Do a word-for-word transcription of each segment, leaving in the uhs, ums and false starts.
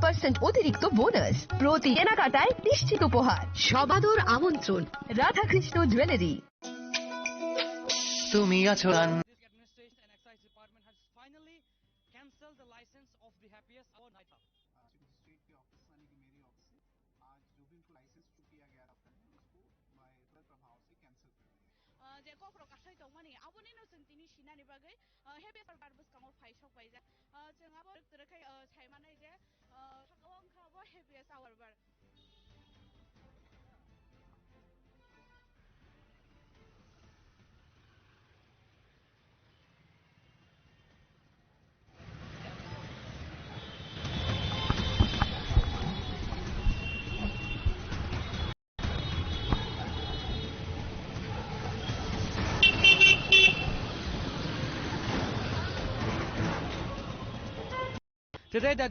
পার্সেন্ট অতিরিক্ত বোনাস, প্রতি কেনাকাটায় নিশ্চিত উপহার। সবাদর আমন্ত্রণ। রাধাকৃষ্ণ জুয়েলারি। তুমি আছো run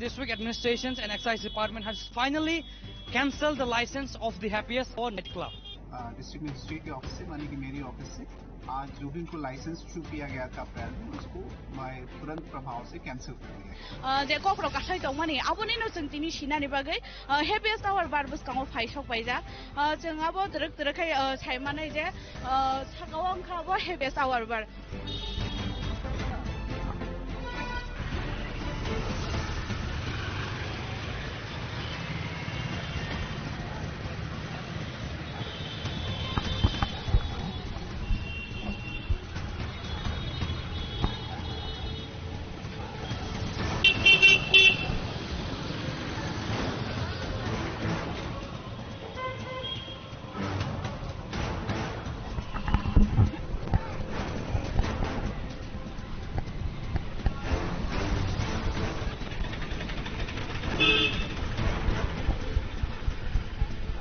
District Administration and Excise Department has finally cancelled the license of the Happiest Hour nightclub. District के ऑफिस यानी कि मेरी ऑफिस से आज जो भी इनको लाइसेंस इशू किया गया था पहले, उसको मैं तुरंत प्रभाव से कैंसिल कर दिया। Uh, je kokrok kasai tongmani, aboni no chwng tini sinani bagwi, uh, Happiest Hour bar bwskango phai sok paijak. Uh, chwng abo twrwk twrwk khai, uh, sai manai je, uh, saka o wngkha abo Happiest Hour bar. Today, the District Administrations and Excise Department has finally cancelled the license of the Happiest Hour nightclub. District magistrate के ऑफिस से, यानी कि मेरी ऑफिस से आज जो भी इनको लाइसेंस इशू किया गया था अप्रैल में, उसको मैं तुरंत प्रभाव से कैंसिल कर दिया। Uh, je kokrok kasai tongmani, aboni no chwng tini sinani bagwi, uh, Happiest Hour bar bwskango phai sok paijak. Uh, chwng abo twrwk twrwk khai, uh, sai manai je, uh, saka o wngkha abo Happiest Hour bar.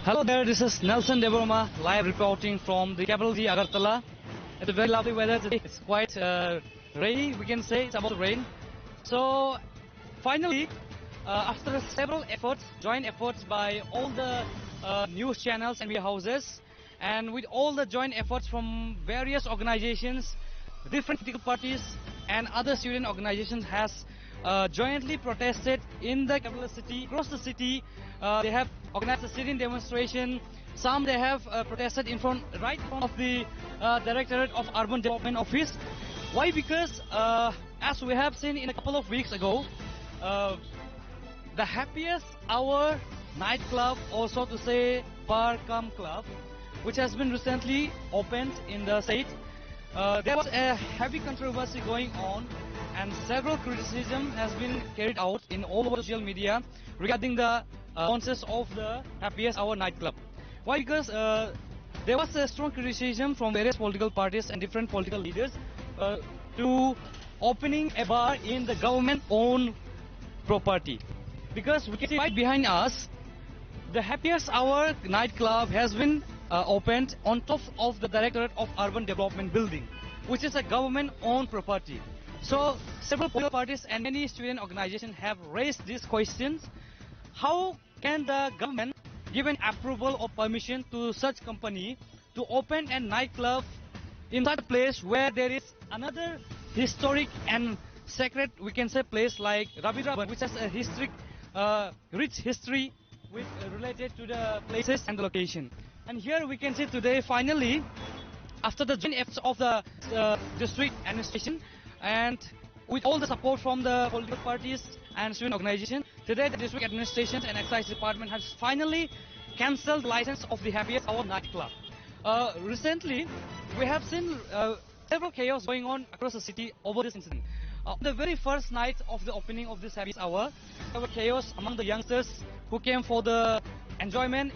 Hello there, this is Nelson Debbarma, live reporting from the capital city Agartala. It's a very lovely weather today. It's quite, uh, rainy, we can say. It's about to rain. So, finally, uh, after several efforts, joint efforts by all the, uh, news channels and media houses, and with all the joint efforts from various organizations, different political parties, and other student organizations has, uh, jointly protested in the capital city, across the city. Uh, they have organized a sit-in demonstration. Some they have, uh, protested in front, right in front of the, uh, Directorate of Urban Development Office. Why? Because, uh, as we have seen in a couple of weeks ago, uh, the Happiest Hour nightclub, also to say bar cum club, which has been recently opened in the state. Uh, there was a heavy controversy going on, and several criticism has been carried out in all over social media regarding the, uh, responses of the Happiest Hour nightclub. Why? Because, uh, there was a strong criticism from various political parties and different political leaders, uh, to opening a bar in the government-owned property. Because we can see right behind us, The Happiest Hour nightclub has been uh, opened on top of the Directorate of Urban Development building, which is a government-owned property. So, several political parties and many student organizations have raised these questions. How can the government give an approval or permission to such company to open a nightclub in such a place where there is another historic and sacred, we can say, place like Rabindra Bhavan, which has a historic, uh, rich history with, uh, related to the places and the location. And here we can see today, finally, after the joint efforts of the uh, district administration and with all the support from the political parties and student organization, today the district administration and excise department has finally cancelled the license of the Happiest Hour nightclub. Uh, recently, we have seen uh, several chaos going on across the city over this incident. Uh, on the very first night of the opening of this Happiest Hour, there were chaos among the youngsters who came for the enjoyment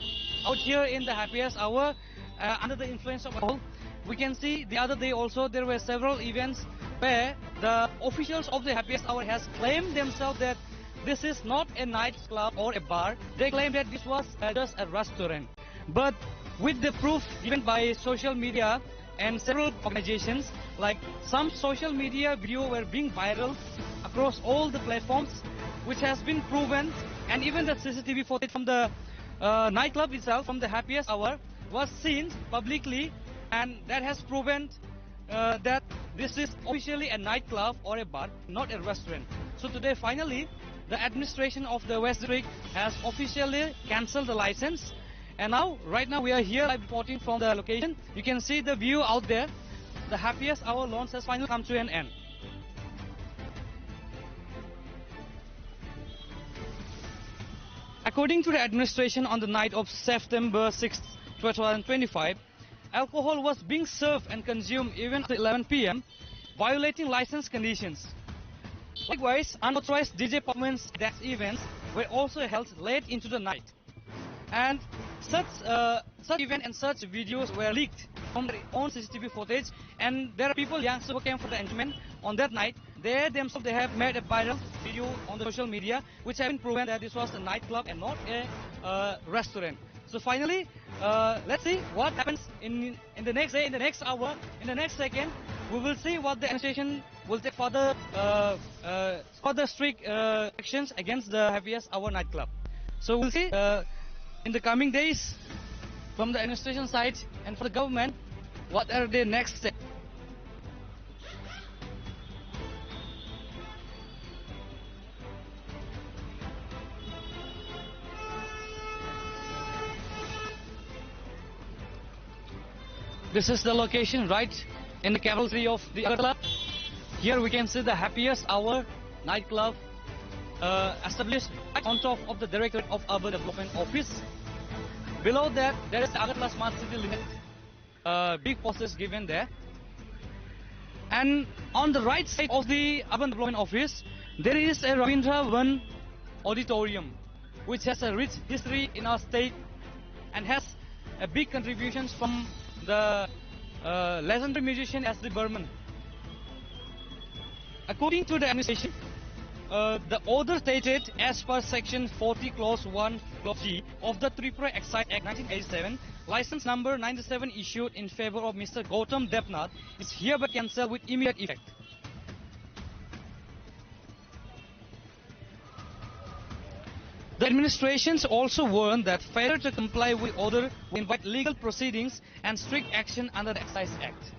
out here in the Happiest Hour uh, under the influence of alcohol. We can see the other day also there were several events where the officials of the Happiest Hour has claimed themselves that this is not a nightclub or a bar. They claim that this was uh, just a restaurant. But with the proof given by social media and several organizations, like some social media video were being viral across all the platforms, which has been proven, and even the C C T V footage from the uh, nightclub itself, from the Happiest Hour, was seen publicly, and that has proven uh, that this is officially a nightclub or a bar, not a restaurant. So today, finally, the administration of the West District has officially cancelled the license. And now, right now, we are here live reporting from the location. You can see the view out there. The Happiest Hour launch has finally come to an end. According to the administration, on the night of September sixth, two thousand twenty-five, alcohol was being served and consumed even after eleven p m, violating license conditions. Likewise, unauthorized D J performance at events were also held late into the night. And such uh, such event and such videos were leaked from their own C C T V footage, and there are people, youngsters, who came for the entertainment on that night. They themselves, they have made a viral video on the social media, which have been proven that this was a nightclub and not a uh, restaurant. So finally, uh, let's see what happens in in the next day, in the next hour, in the next second. We will see what the administration will take further uh, uh, further strict uh, actions against the Happiest Hour nightclub. So we'll see uh, in the coming days from the administration side and for the government, what are the next steps. This is the location right in the cavalry of the Agartala. Here we can see the Happiest Hour nightclub uh, established right on top of the Directorate of Urban Development Office. Below that, there is the Agartala Smart City Limited uh, big posters given there. And on the right side of the Urban Development Office, there is a Rabindra Bhavan Auditorium, which has a rich history in our state and has a big contributions from the uh, legendary musician S D Burman. According to the administration, uh, the order stated as per section forty clause one clause G of the Tripura Excise Act nineteen eighty-seven, license number ninety-seven issued in favor of Mister Gautam Debnath is hereby cancelled with immediate effect. The administrations also warn that failure to comply with order will invite legal proceedings and strict action under the Excise Act.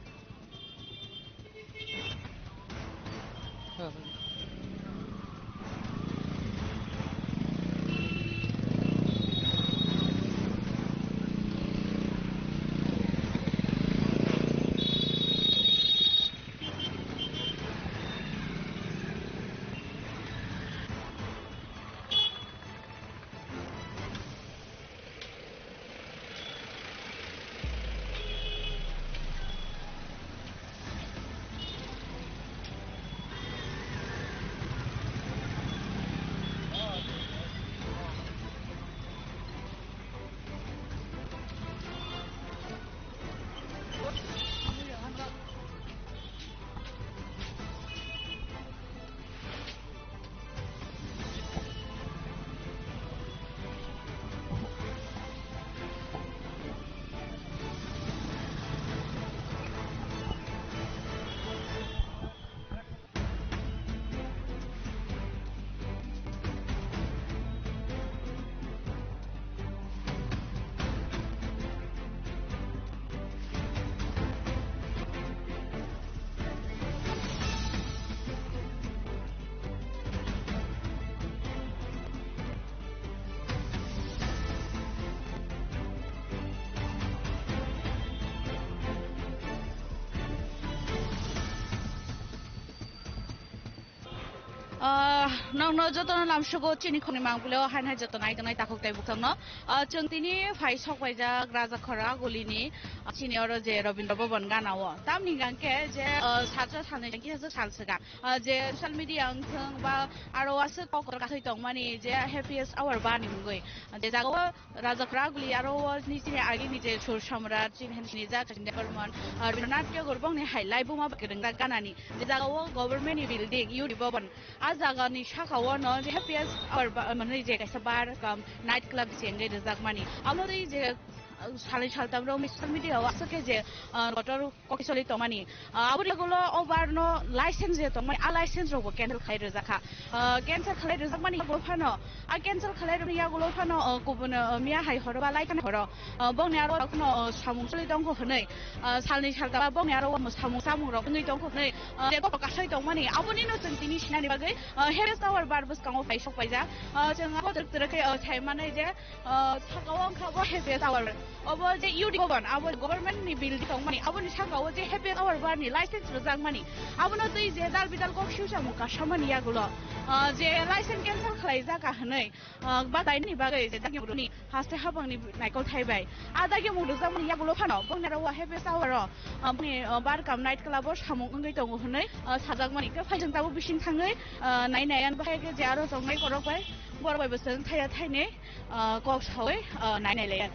Ah, nokno jotono lamsugo chini khoni mangpilio hain hai joto nai tongnai takhuk tei bukhangno. Ah, chwng tini phai sok paijak Raja Khora Gulini, ah, chini oro je Rabindra Bhaban gana o. Tamni hwnkhe je, ah, salsa salnwi hwnkhe sal swkang. Ah, je social media wngthwng ba aro aswk kok kathoi tongmani je happiest hour bani mungwi. Ah, je jagao Raja Khora Guli aro o ni chini agini je Sur Samrat, chini hani sini jak, chini Department, ah, Rabindranath Tagore bongni hai laibuma bai kwrwngjak ganani. Je jagao government ni building, U D Bhaban, a jaga ni saka o no je happiest hour ba, mane je kaisa bar kam night club se wngwi rwjakmani. Abo tei je, ah, salai saltam rok social media o aswk khe je, ah, kotor kok choli tongmani. Ah, abo yagulo o bar no license je tongmani, a license rok bo cancel khlai rwjak kha. Ah, cancel khlai rwjakmani yagulo phano, a cancel khlai rwmani yagulo phano, ah, kubun, ah, miya hai horo ba lai thani horo, ah, bongni aro khno, ah, samung choli tongkho hwnwi, ah, salni saltama bongni aro samung samung rok wngwi tongkho hwnwi, ah, je kok kasai tongmani aboni no chwng tini sinani bagwi, ah, happiest hour bar bwskango phai sok paijak. Ah, chwng abo twrwk twrwk khe, ah, sai manai je, ah, saka o wngkha bo happiest hour. Obo je U D Bhaban, abo government ni building tongmani, aboni saka o je happiest hour bar ni license rwjakmani, abono twi je dal bidal kok siu samung kasamani yagulo, ah, je license cancel khlaijak ka hwnwi, ah, bataini bagwi je dagimruni haste habangni naikol thai bai. A dagimung rwjakmani yagulo phano bongni aro o happiest hour o, ah, bongni, ah, bar kam night club o samung wngwi tongo hwnwi, ah, sajakmani. Tei phaijak tabuk bising thangwi, ah, nai nai ang bahai khe je aro tongnai korok bai, borok bai bo chwng thaya thaini, ah, kok saui, ah, nai nai laiya.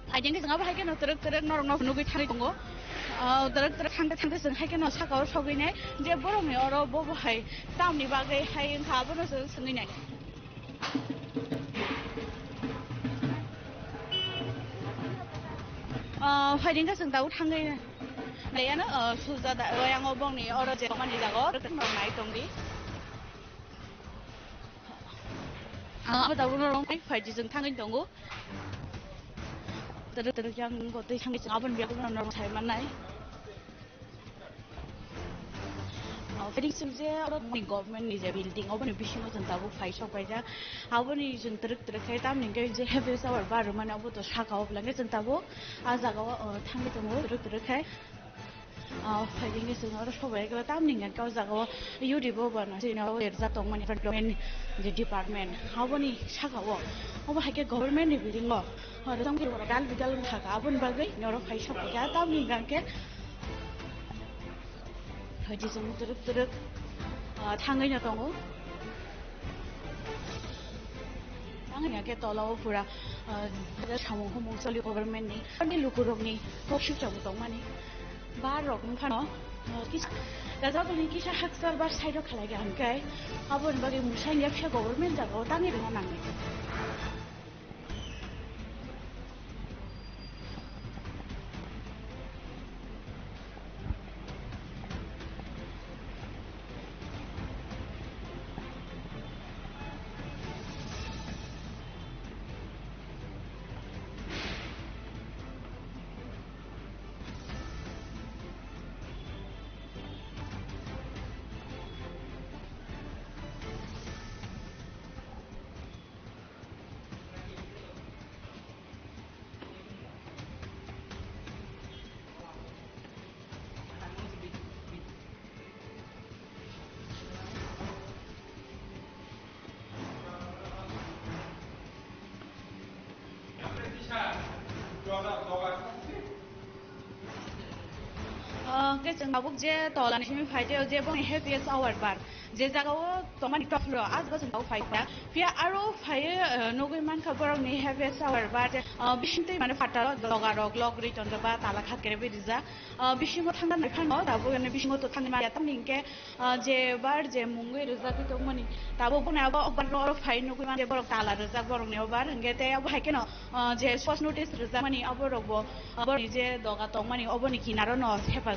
Phaijak khe chwng abo hai kheno twrwk twrwk norok no nugwi thangwi tongo. Ah, twrwk twrwk thangte thangte chwng hai kheno saka o sogwi nai je borok ni oro bo bo hai tamni bagwi hai wngkha abono chwng swngwi nai. Ah, phaijak khe chwng tabuk thangwi laiya no, ah, suja da, oyango bongni oro je tongmani jaga o twrwk twrwk norok nai tongdi. Ah, abo tabuk norok phai di chwng thangwi tongo. Twrwk twrwk yang nungkho twi thangwi chwng aboni biago norok sai mannai. Ah, phaidi chwng je oro ni government ni je building oboni bisingo chwng tabuk phai sok paijak. Aboni chwng twrwk twrwk khe tamni hwnkhe je happiest hour bar rwmani obo to saka o belai khe chwng tabuk ah jaga o, ah, thangwi tongo twrwk twrwk khe. Ah, phaidi hwnkhe chwng oro sobai khe tamni hwnkhe o jaga o U D Bhaban chini o rijak tongmani development je department aboni saka o obo hai khe government ni building o, ah, rwchapmung rok dal bidal wngkha kha aboni bagwi oro phai sok kha tamni hwnkhe phaidi chwng twrwk twrwk, ah, thangwi no tongo. Ang ya khe tola o pura, ah, samung humung choli government ni, ani lukurok ni kok suk chamo tongmani. Bar rok wng phano, ah, kis-, rajak ni kisa hakchal bar side o khalai kha hwnkhe, aboni bagwi mwsai ya khe government jaga o tangwi rwna nangnai. Ah, khe chwng tabuk je tola ni simi phai je, je boni happiest hour bar, je jaga o tongmani top floor o, ah jaga o chwng tabuk phai kha. Phiya aro phai, ah, nugwi mankha borok ni happiest hour bar je, ah, bising twi mane phataro doga rok lock rwi tonjak ba tala kha khe rwi rijak. Ah, bisingo thangna nai phano tabuk ani bisingo to thangwi manya tamni hinkhe, ah, je bar je mungwi rwjagwi tongmani, tabuk boni abo bar no oro phai nugwi manya borok tala rwjak borokni o bar hinkhe tei abo hai kheno, ah, je first notice rwjakmani abo rok bo, ah, borokni je doga tongmani oboni kinaro no hepajak.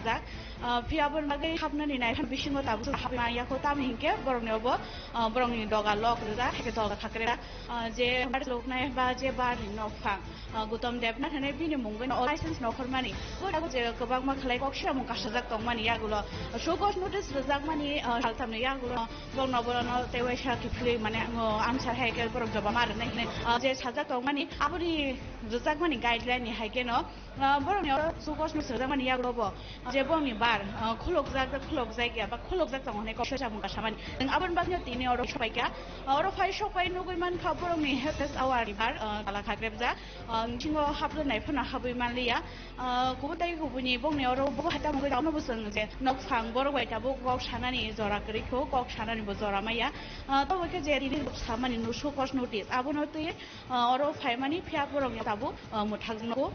Ah, phiya aboni bagwi hapnani nai phano bisingo tabuk hapwi manya kho tamni hinkhe borokni obo, ah, borokni doga lock rwjak, hai khe doga khakre, ah, je bar luknai ba je bar ni nokphang. Ah, Gautam Debnath hinwi bini mungwi no license nokhormani. Bo tabuk je kwbangma khlai kok siramung kasajak tongmani yagulo. Show cause notice rwjakmani, ah, saltamni yagulo. Borokno borokno tei waisa kiphilwi mane, ah, answer hai khe borok jawab ma rwnai hinwi, ah, je sajak tongmani aboni rwjakmani guideline ni hai kheno, ah, borokni oro show cause notice rwjakmani yagulo bo je Borokni bar, ah, khulokjak, khulokjak ya, ba khulokjak tongo hinwi kok samung kasamani. Nwng aboni bagwino tini oro sokpaikha. Ah, oro phai sokpai nugwi mankha borokni helpers hour ni bar, ah, tala khakrebjak. Ah, bisingo haprwnai phano habwi manliya. Ah, kubun tei kubuni bongni oro bo hai tamo gwi tamo bo chwng je nokphang borok bai tabuk kok sanani jora kwrwi kho, kok sanani bo jora maya. Ah, tobo khe je release samani no show cause notice abono twi, ah, oro phaimani phiya borokni tabuk, ah, mwthang nugo.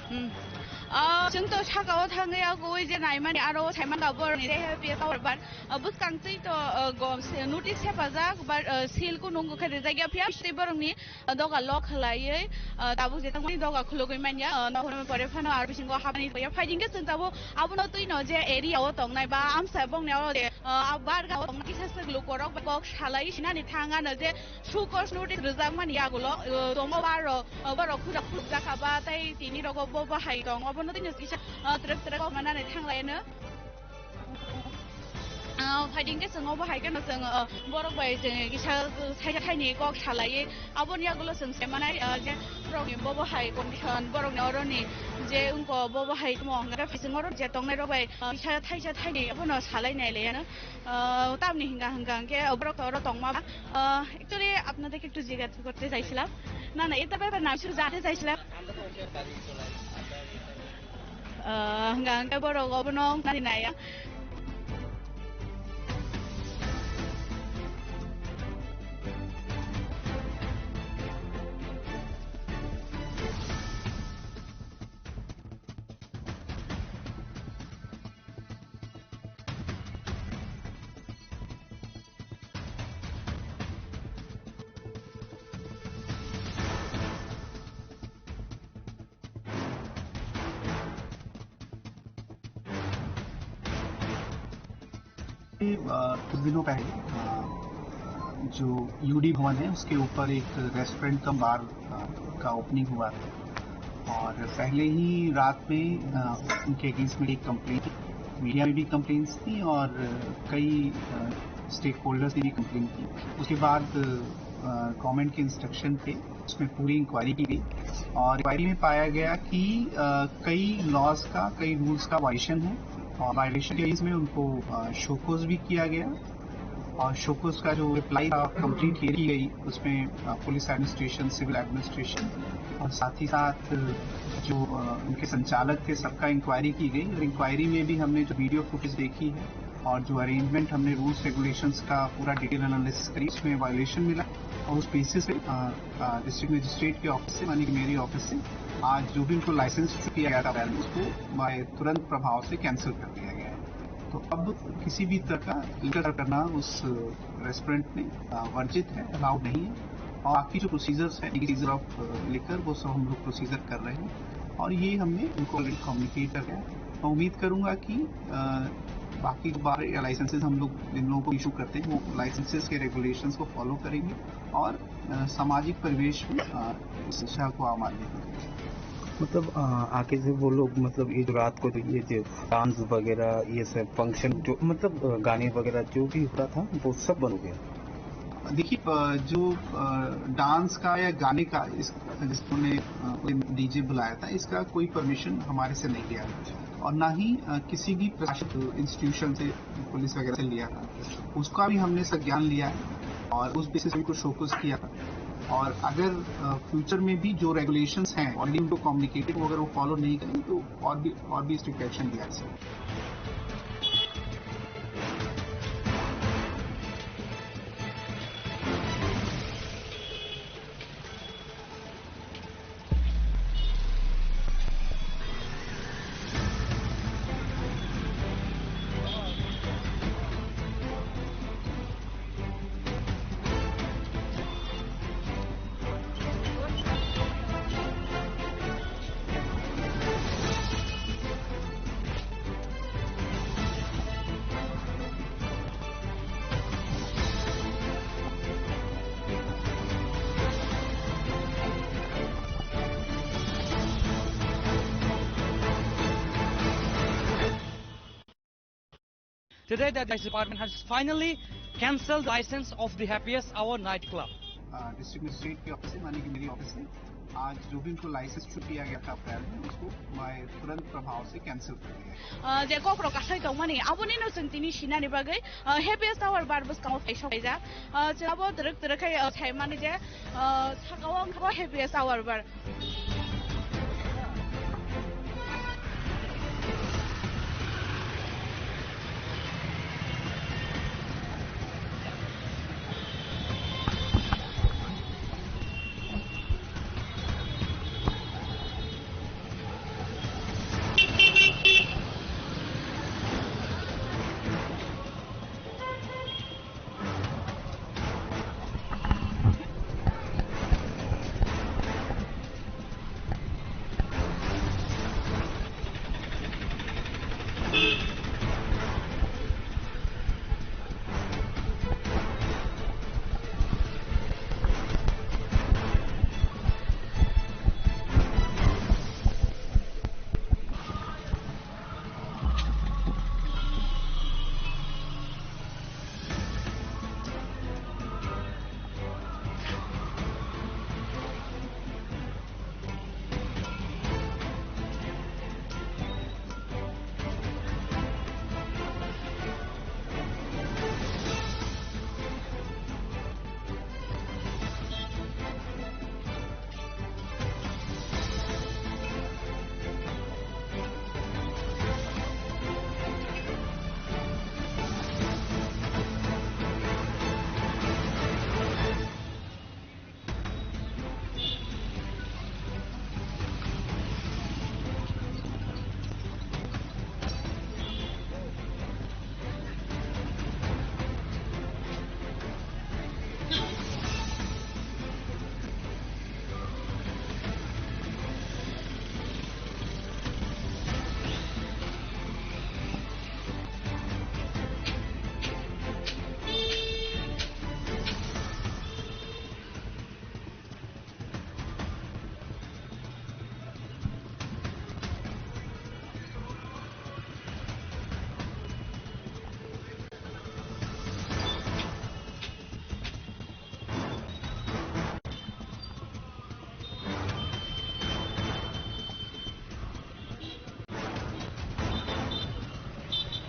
Hmm. Ah, chwng to saka o thangwi agoi je naimani aro saiman ka borok ni reha pia power bar. Ah, bwskang twi to, ah, gom se notice hepajak, but, ah, seal kunung khe rijak ya phiya tei borok ni, ah, doga lock khlaiwi, ah, tabuk je tangmani doga khulugwi manya, ah, nohor pore phano aro bisingo habani ya phaiding khe chwng tabuk abono twi no je area o tongnai ba amsa bongni oro je, ah, bar ga o tongnai kisa swk lukorok kok salai sinani thang ano je Show cause notice rwjakmani yagulo, uh, tongo aro, uh, borok khuja khulukjakha ba tei tini rogo bo bahai tong, obono tini kisa, uh, trek trek manani thanglaino. Uh, phaiding khe chwng obo hai kheno chwng, uh, borok bai chwng kisa, uh, saisa thaini kok salaiwi aboni yagulo chwng sai manai, uh, je borokni bo bahai condition, borokni oroni je wngkha bo bahai tamo hwnka khe chwng oro je tongnai rok bai, uh, kisa thaisa thaini abono salai nai laiano. Ah, tamni hinga hinga hingke borok oro tongma ba. আহ, actually আপনাদেরকে একটু জিজ্ঞাসা করতে চাইছিলাম, না না, এটা ব্যাপারে না, আমি শুধু জানতে চাইছিলাম। আহ, hinga hinga borok obono nani naya. अ, कुछ दिनों पहले, अ, जो यूडी भवन है, उसके ऊपर एक रेस्टोरेंट कम बार, अ, का ओपनिंग हुआ था। और पहले ही रात में, अ, उनके अगेंस्ट में एक कंप्लेंट, मीडिया में भी कंप्लेंट्स थी और कई, अ, स्टेक होल्डर्स ने भी कंप्लेंट की। उसके बाद, अ, गवर्नमेंट के इंस्ट्रक्शन थे, उसमें पूरी इंक्वायरी की गई और इंक्वायरी में पाया गया कि, अ, कई लॉज का, कई रूल्स का वायलेशन है और वायलेशन के केस में उनको, अ, शोकोज भी किया गया। और शोकोज का जो रिप्लाई था, कंप्लीट हियरिंग की गई, उसमें, अ, पुलिस एडमिनिस्ट्रेशन, सिविल एडमिनिस्ट्रेशन और साथ ही साथ जो, अ, उनके संचालक थे, सबका इंक्वायरी की गई और इंक्वायरी में भी हमने जो वीडियो फुटेज देखी है और जो अरेंजमेंट हमने रूल्स रेगुलेशंस का पूरा डिटेल एनालिसिस करी, उसमें वायलेशन मिला और उस बेसिस पे, अ, अ, डिस्ट्रिक्ट मजिस्ट्रेट के ऑफिस से, माने कि मेरी ऑफिस से, आज जो भी उनको लाइसेंस इशू किया गया था, उसको बाय तुरंत प्रभाव से कैंसिल कर दिया गया है। तो अब किसी भी तरह का लिकर करना उस रेस्टोरेंट में, अ, वर्जित है, अलाउड नहीं है। और बाकी जो प्रोसीजर्स हैं, सीजर ऑफ, अ, लिकर, वो सब हम लोग प्रोसीजर कर रहे हैं और ये हमने उनको ऑलरेडी कम्युनिकेट कर दिया है। मैं उम्मीद करूँगा कि, अ, बाकी जो बार या लाइसेंसेस हम लोग जिन लोगों को इशू करते हैं, वो लाइसेंसेस के रेगुलेशंस को फॉलो करेंगे और, अ, सामाजिक परिवेश में, अ, इस शिक्षा को आम आदमी को देंगे। मतलब, अ, आगे से वो लोग, मतलब, ये जो रात को जो ये जो डांस वगैरह, ये सब फंक्शन, जो, मतलब, अ, गाने वगैरह जो भी होता था, वो सब बंद हो गया। देखिए, अ, जो, अ, डांस का या गाने का इस, जिसने, अ, डीजे बुलाया था, इसका कोई परमिशन हमारे से नहीं लिया और ना ही, अ, किसी भी प्रशासनिक इंस्टीट्यूशन से, पुलिस वगैरह से लिया था। उसका भी हमने संज्ञान लिया है और उस बेसिस पे उनको शोकॉज किया था। और अगर, अ, फ्यूचर में भी जो रेगुलेशंस हैं, ऑलरेडी उनको कम्युनिकेटेड, वो अगर वो फॉलो नहीं करें, तो और भी, और भी स्ट्रिक्ट एक्शन लिया जा सकता है। Today, the excise department has finally cancelled the license of the Happiest Hour nightclub. District magistrate के ऑफिस से, माने कि मेरी ऑफिस से, आज जो भी उनको लाइसेंस दिया गया था अप्रैल में, उसको मैं तुरंत प्रभाव से कैंसिल कर दिया है। Uh, je kokrok kasai tongmani, aboni no chwng tini sinani bagwi, uh, Happiest Hour bar bwskango phaisok kaijak. Uh, chwng abo twrwk twrwk khai, uh, saimani je, uh, saka o wngkha bo Happiest Hour bar.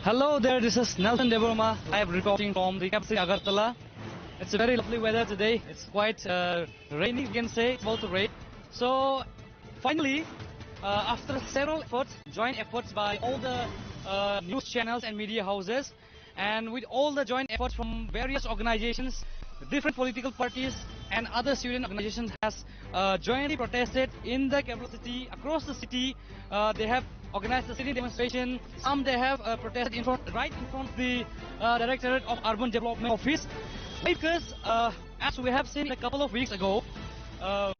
Hello there, this is Nelson Debbarma, live reporting from the capital Agartala. It's a very lovely weather today. It's quite, uh, rainy, you can say, it's about to rain. So, finally, uh, after several efforts, joint efforts by all the, uh, news channels and media houses, and with all the joint efforts from various organizations, different political parties and other student organizations has, uh, jointly protested in the capital city, across the city. Uh, they have organized a city demonstration. Some they have, uh, protested in front, right in front of the, uh, Directorate of Urban Development Office. Because, uh, as we have seen a couple of weeks ago, uh,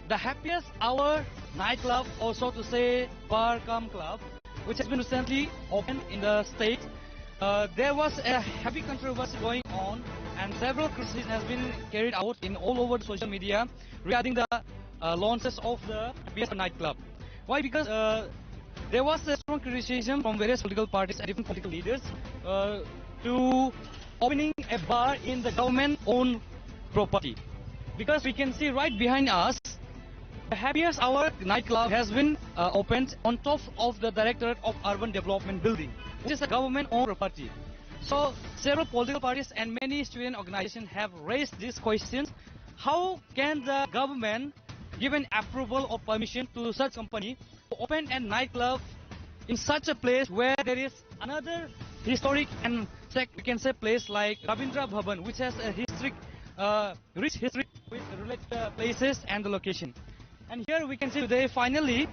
the Happiest Hour nightclub, also to say bar cum club, which has been recently opened in the state. Uh, there was a heavy controversy going on, and several criticism has been carried out in all over the social media regarding the, uh, launches of the Happiest nightclub. Why? Because, uh, there was a strong criticism from various political parties and different political leaders, uh, to opening a bar in the government-owned property. Because we can see right behind us, the Happiest Hour nightclub has been, uh, opened on top of the Directorate of Urban Development building, which is a government-owned property. So, several political parties and many student organizations have raised these questions. How can the government give an approval or permission to such company to open a nightclub in such a place where there is another historic and sec-, we can say, place like Rabindra Bhavan, which has a historic, uh, rich history with related, uh, places and the location. And here we can see today, finally,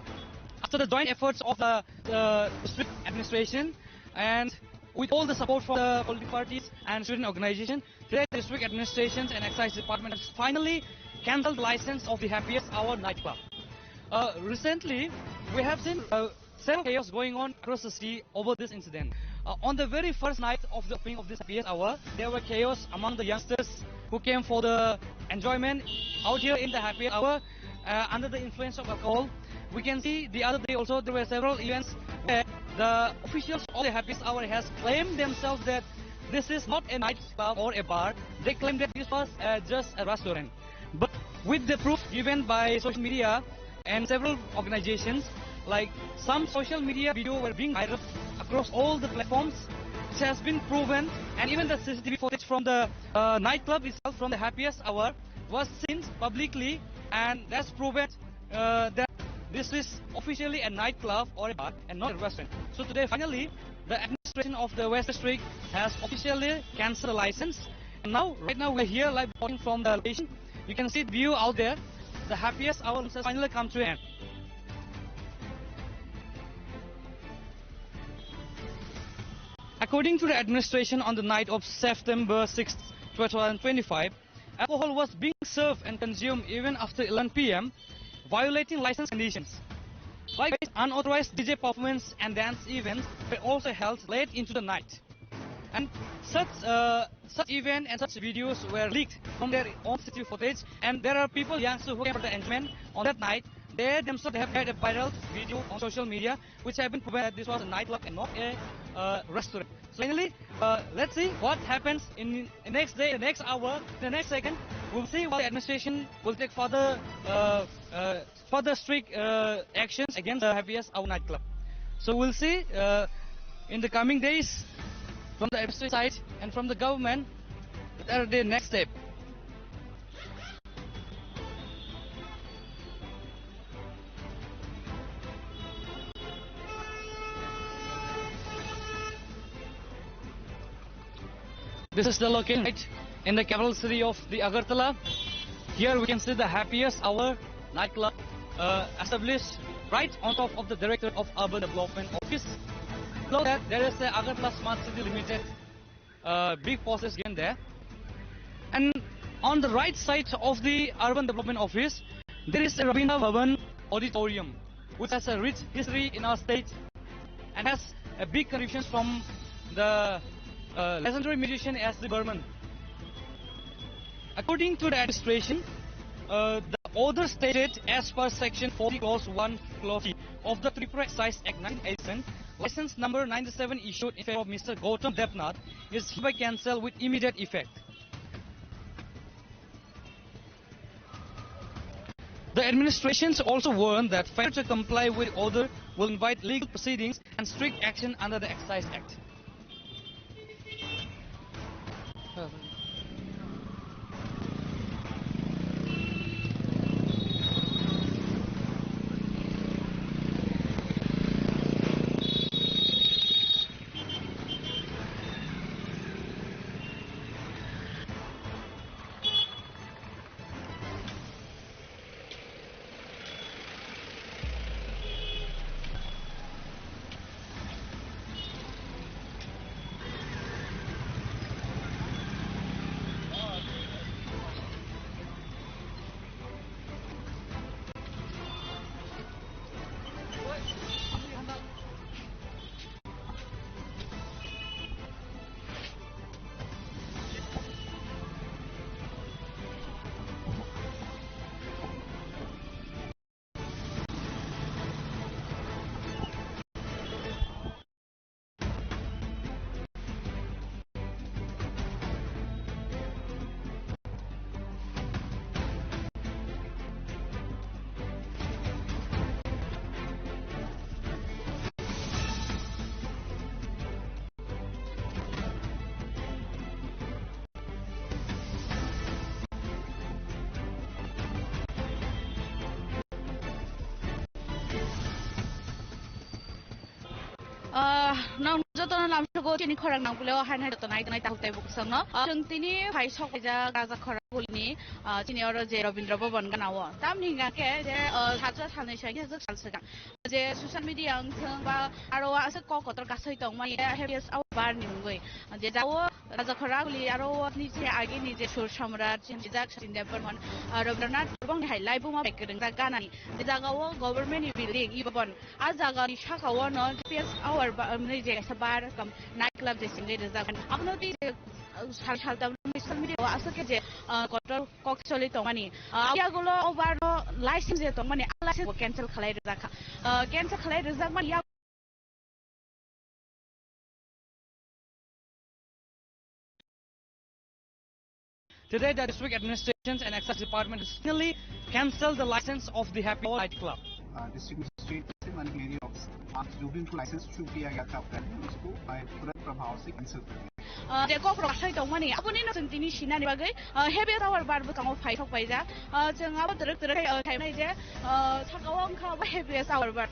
after the joint efforts of the, uh, district administration and with all the support from the political parties and student organization, today the district administrations and excise department has finally cancelled the license of the Happiest Hour nightclub. Uh, recently, we have seen, uh, several chaos going on across the city over this incident. Uh, on the very first night of the opening of this Happiest Hour, there were chaos among the youngsters who came for the enjoyment out here in the Happiest Hour, uh, under the influence of alcohol. We can see the other day also there were several events the officials of the Happiest Hour has claimed themselves that this is not a nightclub or a bar. They claim that this was, uh, just a restaurant. But with the proof given by social media and several organizations, like, some social media video were being viral across all the platforms, which has been proven, and even the C C T V footage from the, uh, nightclub itself, from the Happiest Hour, was seen publicly, and that's proven, uh, that this is officially a nightclub or a bar and not a restaurant. So today, finally, the administration of the West District has officially cancelled the license. And now, right now, we're here live, watching from the location. You can see the view out there. The Happiest Hour has finally come to an end. According to the administration, on the night of September sixth, two thousand twenty-five, alcohol was being served and consumed even after eleven p m, violating license conditions. Likewise, unauthorized D J performance and dance events were also held late into the night. And such, uh, such event and such videos were leaked from their own C C T V footage, and there are people, youngsters, who came for the enjoyment on that night. They themselves have made a viral video on social media, which have been proven that this was a nightclub and not a, uh, restaurant. So finally, uh, let's see what happens in the next day, the next hour, the next second. We'll see what the administration will take further, uh, uh, further strict, uh, actions against the Happiest Hour nightclub. So we'll see, uh, in the coming days from the administration side and from the government, what are the next step. This is the location right in the capital city of the Agartala. Here we can see the Happiest Hour nightclub, uh, established right on top of the Directorate of Urban Development Office. Below that, there is the Agartala Smart City Limited, uh, big post is given there. And on the right side of the Urban Development Office, there is a Rabindra Bhavan Auditorium, which has a rich history in our state and has a big contributions from the, uh, legendary musician S D Burman. According to the administration, uh, the order stated as per Section forty, Clause one, Clause three of the Tripura Excise Act nineteen eighty-seven, license number ninety-seven issued in favor of Mister Gautam Debnath is hereby cancelled with immediate effect. The administrations also warned that failure to comply with order will invite legal proceedings and strict action under the Excise Act. Ah, nang jotono lamsogo chini khorang nang puleo hain hai joto nai tonai tahuk taibo kwsangno. Ah, chwng tini phai sok phaijak raja khorang bulini, ah, chini oro je Rabindra Bhavan ganao. Tamni hingkha khe je, ah, salsa salnwi soi khe jwk sal swkang. Je social media wng thwng ba aro aswk kok kotor kasai tongmani, happiest hour bar ni mungwi. Je jao Raja Khorang uli aro ni je agi ni je sur samrat je jak Sachin Debbarman, ah, Rabindranath Tagore ni hai laibuma bai kwrwngjak ganani. Je jaga o government ni building i bhavan. A jaga ni saka o no P S hour ba, um, ni je kaisa bar kam night club je singwi rijak. Abono tei je, uh, sal sal tam social media o aswk khe je, uh, kotor kok choli tongmani. Uh, yagulo o bar no license je tongmani, a license bo cancel khalai rijak kha. Uh, cancel khalai rijak mani ya Today, the district administrations and excise department has finally cancelled the license of the Happy Hour nightclub. Uh, district magistrate से माने मेरी ऑफिस आज जो भी उनको license issue किया गया था पहले, उसको मैं तुरंत प्रभाव से कैंसिल कर दिया। Uh, je kok rok sai tongmani, aboni no chwng tini sinani bagwi, uh, happy hour bar bwkango phaithok paija. Uh, chwng abo twrwk twrwk khai, uh, khaimai je, uh, saka o wngkha abo happy hour bar.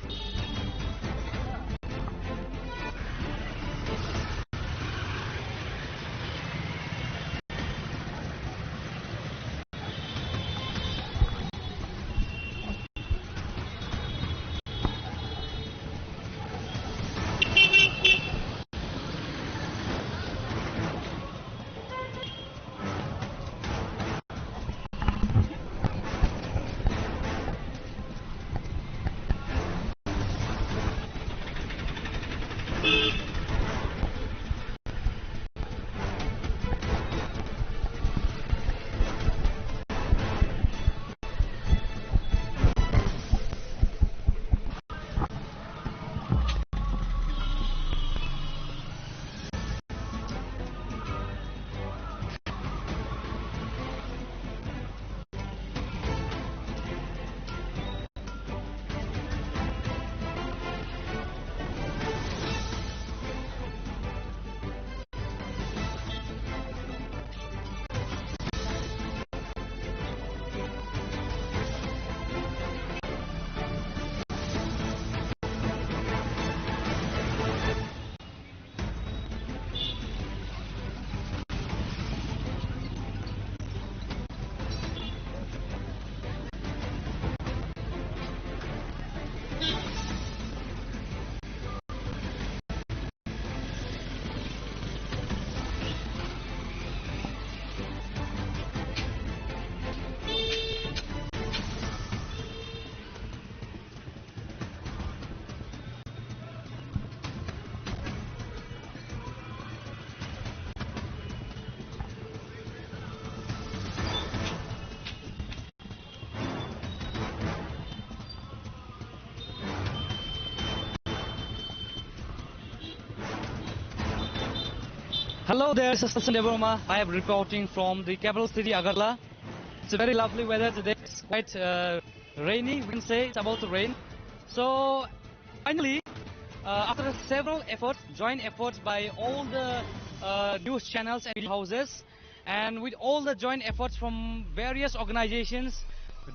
Hello there, this is Sachin Debbarma. I am reporting from the capital city, Agartala. It's a very lovely weather today. It's quite, uh, rainy, we can say it's about to rain. So, finally, uh, after several efforts, joint efforts by all the, uh, news channels and media houses, and with all the joint efforts from various organizations,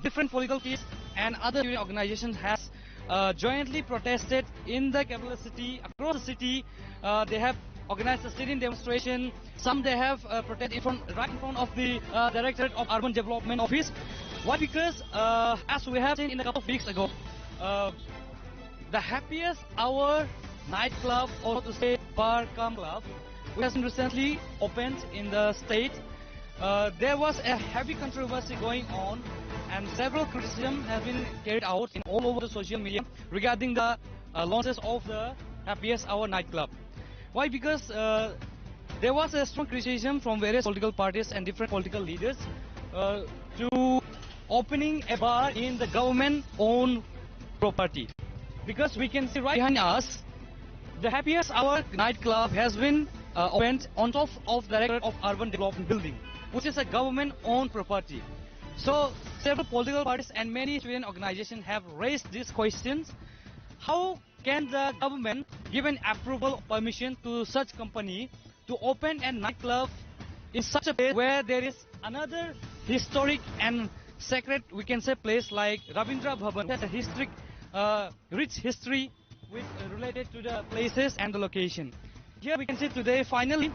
different political parties and other union organizations has, uh, jointly protested in the capital city, across the city. Uh, they have organized a sit-in demonstration. Some they have, uh, protested in front, right in front of the, uh, Directorate of Urban Development Office. Why? Because, uh, as we have seen in a couple of weeks ago, uh, the Happiest Hour nightclub, or to say bar cum club, which has been recently opened in the state, uh, there was a heavy controversy going on, and several criticism has been carried out in all over the social media regarding the, uh, launches of the Happiest Hour nightclub. Why? Because, uh, there was a strong criticism from various political parties and different political leaders, uh, to opening a bar in the government-owned property. Because we can see right behind us, the Happiest Hour nightclub has been, uh, opened on top of the Directorate of Urban Development building, which is a government-owned property. So, several political parties and many student organizations have raised these questions. How can the government give an approval permission to such company to open a nightclub in such a place where there is another historic and sacred, we can say, place like Rabindra Bhavan? It has a historic, uh, rich history with, uh, related to the places and the location. Here we can see today, finally,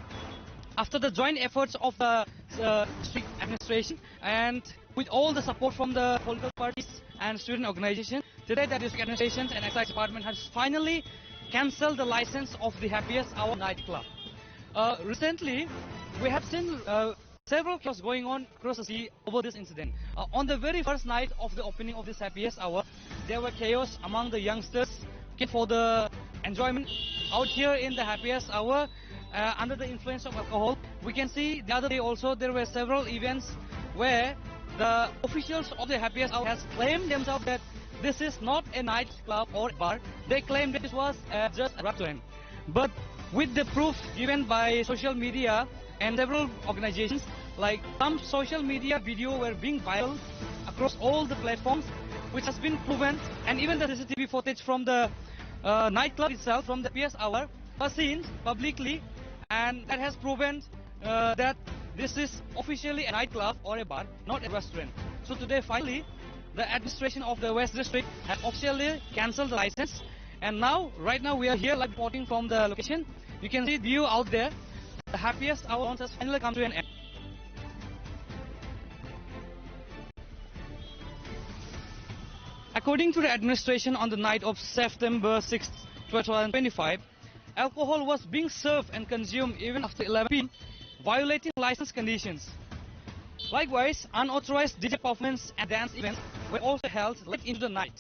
after the joint efforts of the, uh, district administration and with all the support from the political parties and student organization, today the district administration and excise department has finally cancelled the license of the Happiest Hour nightclub. Uh, recently, we have seen, uh, several chaos going on across the city over this incident. Uh, on the very first night of the opening of this Happiest Hour, there were chaos among the youngsters looking for the enjoyment out here in the Happiest Hour, uh, under the influence of alcohol. We can see the other day also there were several events where the officials of the Happiest Hour has claimed themselves that this is not a nightclub or bar. They claimed that this was, uh, just a restaurant. But with the proof given by social media and several organizations, Like, some social media video were being viral across all the platforms, which has been proven, and even the C C T V footage from the uh, nightclub itself, from the P S hour, was seen publicly, and that has proven uh, that this is officially a nightclub or a bar, not a restaurant. So today, finally, the administration of the West District has officially cancelled the license. And now, right now, we are here live reporting from the location. You can see view out there. The happiest hour has finally come to an end. According to the administration, on the night of September sixth, twenty twenty-five, alcohol was being served and consumed even after eleven p m, violating license conditions. Likewise, unauthorized D J performance and dance events were also held late into the night.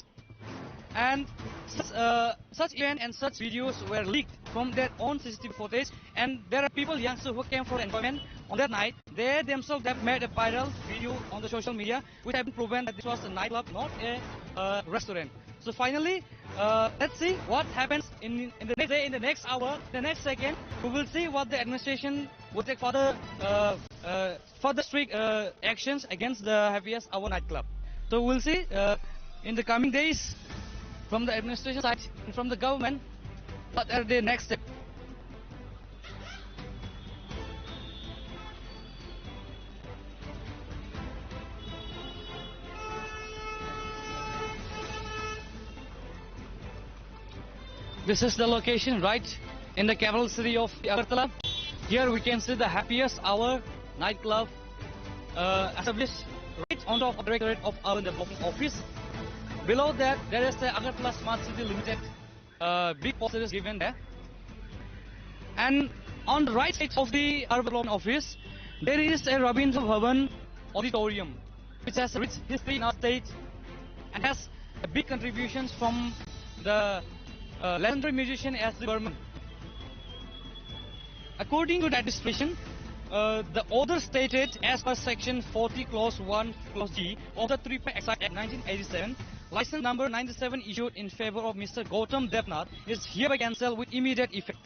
And such, uh, such event and such videos were leaked from their own C C T V footage. And there are people, youngsters, who came for enjoyment on that night. They themselves have made a viral video on the social media, which have been proven that this was a nightclub, not a uh, restaurant. So finally, uh, let's see what happens in, in the next day, in the next hour, the next second. We will see what the administration will take further, uh, uh, further strict uh, actions against the Happiest Hour nightclub. So we'll see uh, in the coming days from the administration side and from the government what are the next steps. This is the location right in the capital city of Agartala. Here we can see the Happiest Hour nightclub uh, established right on top of the Directorate of Urban Development Office. Below that, there is the Agartala Smart City Limited uh, big poster is given there. And on the right side of the Urban Development Office, there is a Rabindra Bhavan auditorium, which has a rich history in our state and has a big contributions from the uh, legendary musician S D Burman. According to the administration, uh, the order stated as per section forty clause one clause G of the Tripura Excise Act nineteen eighty-seven, license number ninety-seven issued in favor of Mister Gautam Debnath is hereby cancelled with immediate effect.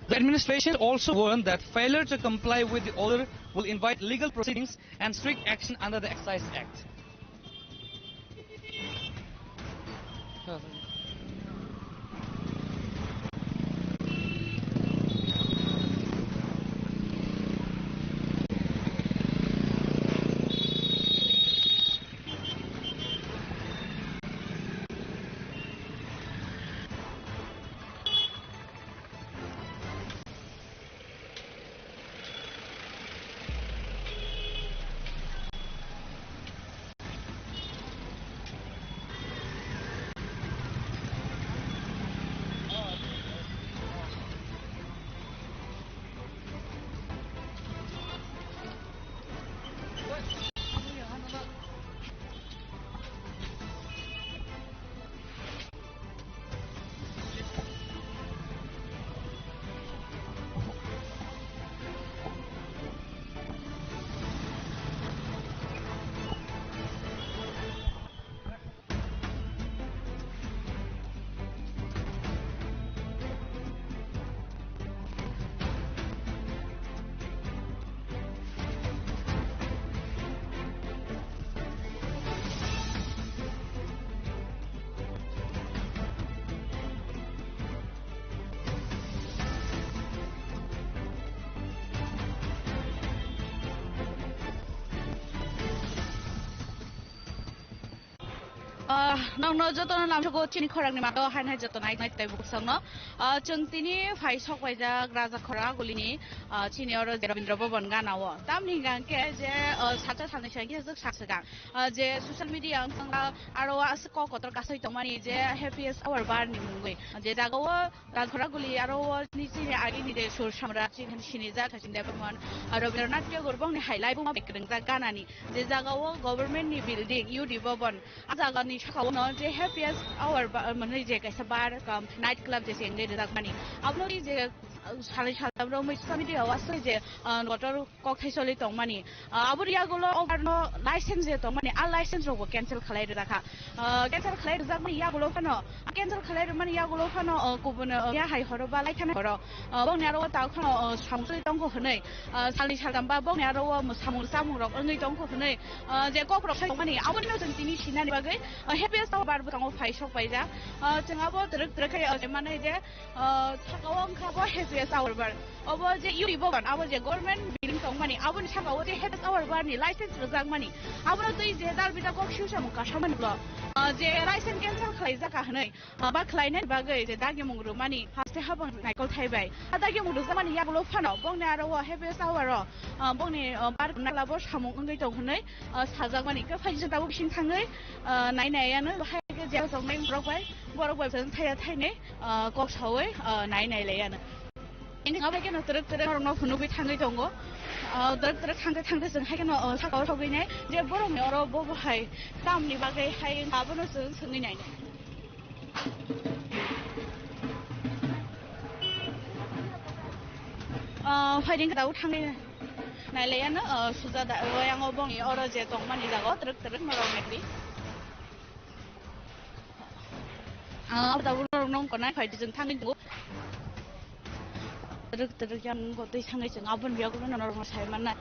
The administration also warned that failure to comply with the order will invite legal proceedings and strict action under the Excise Act. Ah, nokno jotono lamsogo chini khorang ni mato hai hai joto nai nai tei bukhuk songno. Ah, chwng tini phai sok paijak Raja Khora gulini, ah, chini oro je Rabindra Bhavan gana o. Tamni hingka hingke je, ah, sacha salni sengke sak swkang. Ah, je social media wng tong aro aswk kok kotor kasai tongmani je happiest hour bar ni mungwi. Je jaga o Rajkhora guli aro o ni chini agini de sur samra chini sinijak Sachin Debbarman, Rabindranath Tagore bongni hai laibuma bai kwrwngjak ganani je jaga o government ni building U D Bhavan, a jaga ni saka o no je happiest hour ba, mane je kaisa bar cum night club je se wngwi rijak mani. Abono je Salni saltham romwi social media o aswk je, ah, kotor kokthai choli tongmani. Ah, aboni yagulo over no license je tongmani, a license rokbo cancel khlai rijak kha. Ah, cancel khlai rijakmani yagulo phano, cancel khlai rwmani yagulo phano, ah, kubun, ah, ya hai horo ba lai thani horo. Ah, bongni aro o tao khano, ah, samung choli tongo hwnwi, ah, salni saltham ba bongni aro o samung chamung rok wngwi tongo hwnwi, ah, je kok rok sai tongmani, aboni no chwng tini sinani bagwi, ah, happiest hour bar bwkango phai sok paijak. Ah, chwng abo twrwk twrwk khe, ah, manai je, ah, saka o wngkha bo happiest hour bar. Obo je yuri bogan, abo je government building tongmani, aboni saka o je happiest hour bar ni license rwjakmani, abono twi je dal bida kok siu samung kasamani blo, ah, je license cancel khlaijak kha hwnwi, ah, ba khlainani bagwi je dagyamung rwmani haste habang naikol thai bai. Ah, dagyamung rwjakmani yagulo phano bongni aro o happiest hour o, ah, bongni, ah, bar labo samung wngwi tong hwnwi, ah, sajakmani. Khe phaijak tabuk bising thangwi, ah, nai nai ano hai khe je tongnai borok bai, borok bai thaya thainai, ah, kok saui, ah, nai nai lai ano. Ini abo khe no twrwk twrwk norok no phunugwi thangwi tongo. Ah, twrwk twrwk thangte thangte chwng hai khe no, ah, saka o thogwi nai je borok ni oro bo bo hai tamni bagwi hai abono chwng swngwi nai nai. Ah, phaiding khe tabuk thangwi nai lai ano, ah, suja da, o yang o bongni oro je tongmani jaga o twrwk twrwk norok naikri. Ah, abo tabuk norok nong konai phaidi chwng thangwi tongo. Twrwk twrwk yang nungkho twi thangwi chwng aboni biyagulo norok no sai mannai.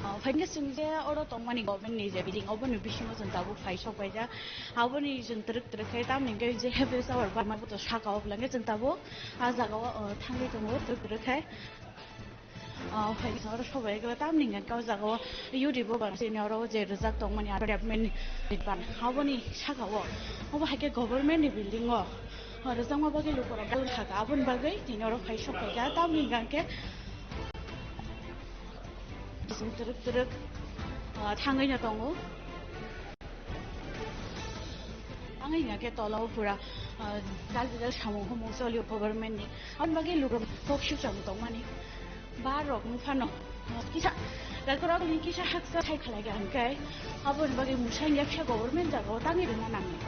Ah, phaikhe chwng je oro tongmani government ni je building, oboni bisingo chwng tabuk phai sok paijak. Aboni chwng twrwk twrwk khe tamni hwnkhe je happiest hour barma buto saka o belai khe chwng tabuk ah jaga o, ah, thangwi tongo twrwk twrwk khe. Ah, phaikhe oro sobai khe tamni hwnkhe o jaga o yuri bo bang chini oro je rijak tongmani aro development ni ban aboni saka o obo hai khe government ni building o. O rwjakma bagwi lukurok bun kha kha, aboni bagwi tini oro phai sok phaikha. Tamoni hwnkha khe bising twrwk twrwk, ah, thangwi no tongo. Thangwi hwnkha khe tola o pura, ah, jal jal samung humung cholio government ni. Aboni bagwi lukurok kok suk samung tongmani. Bar rok wngphano, ah, kisa, jalkurok ni kisa haksa sai khlai kha hwnkhe aboni bagwi mwsai ya khe government jaga o tangwi rwna nangni.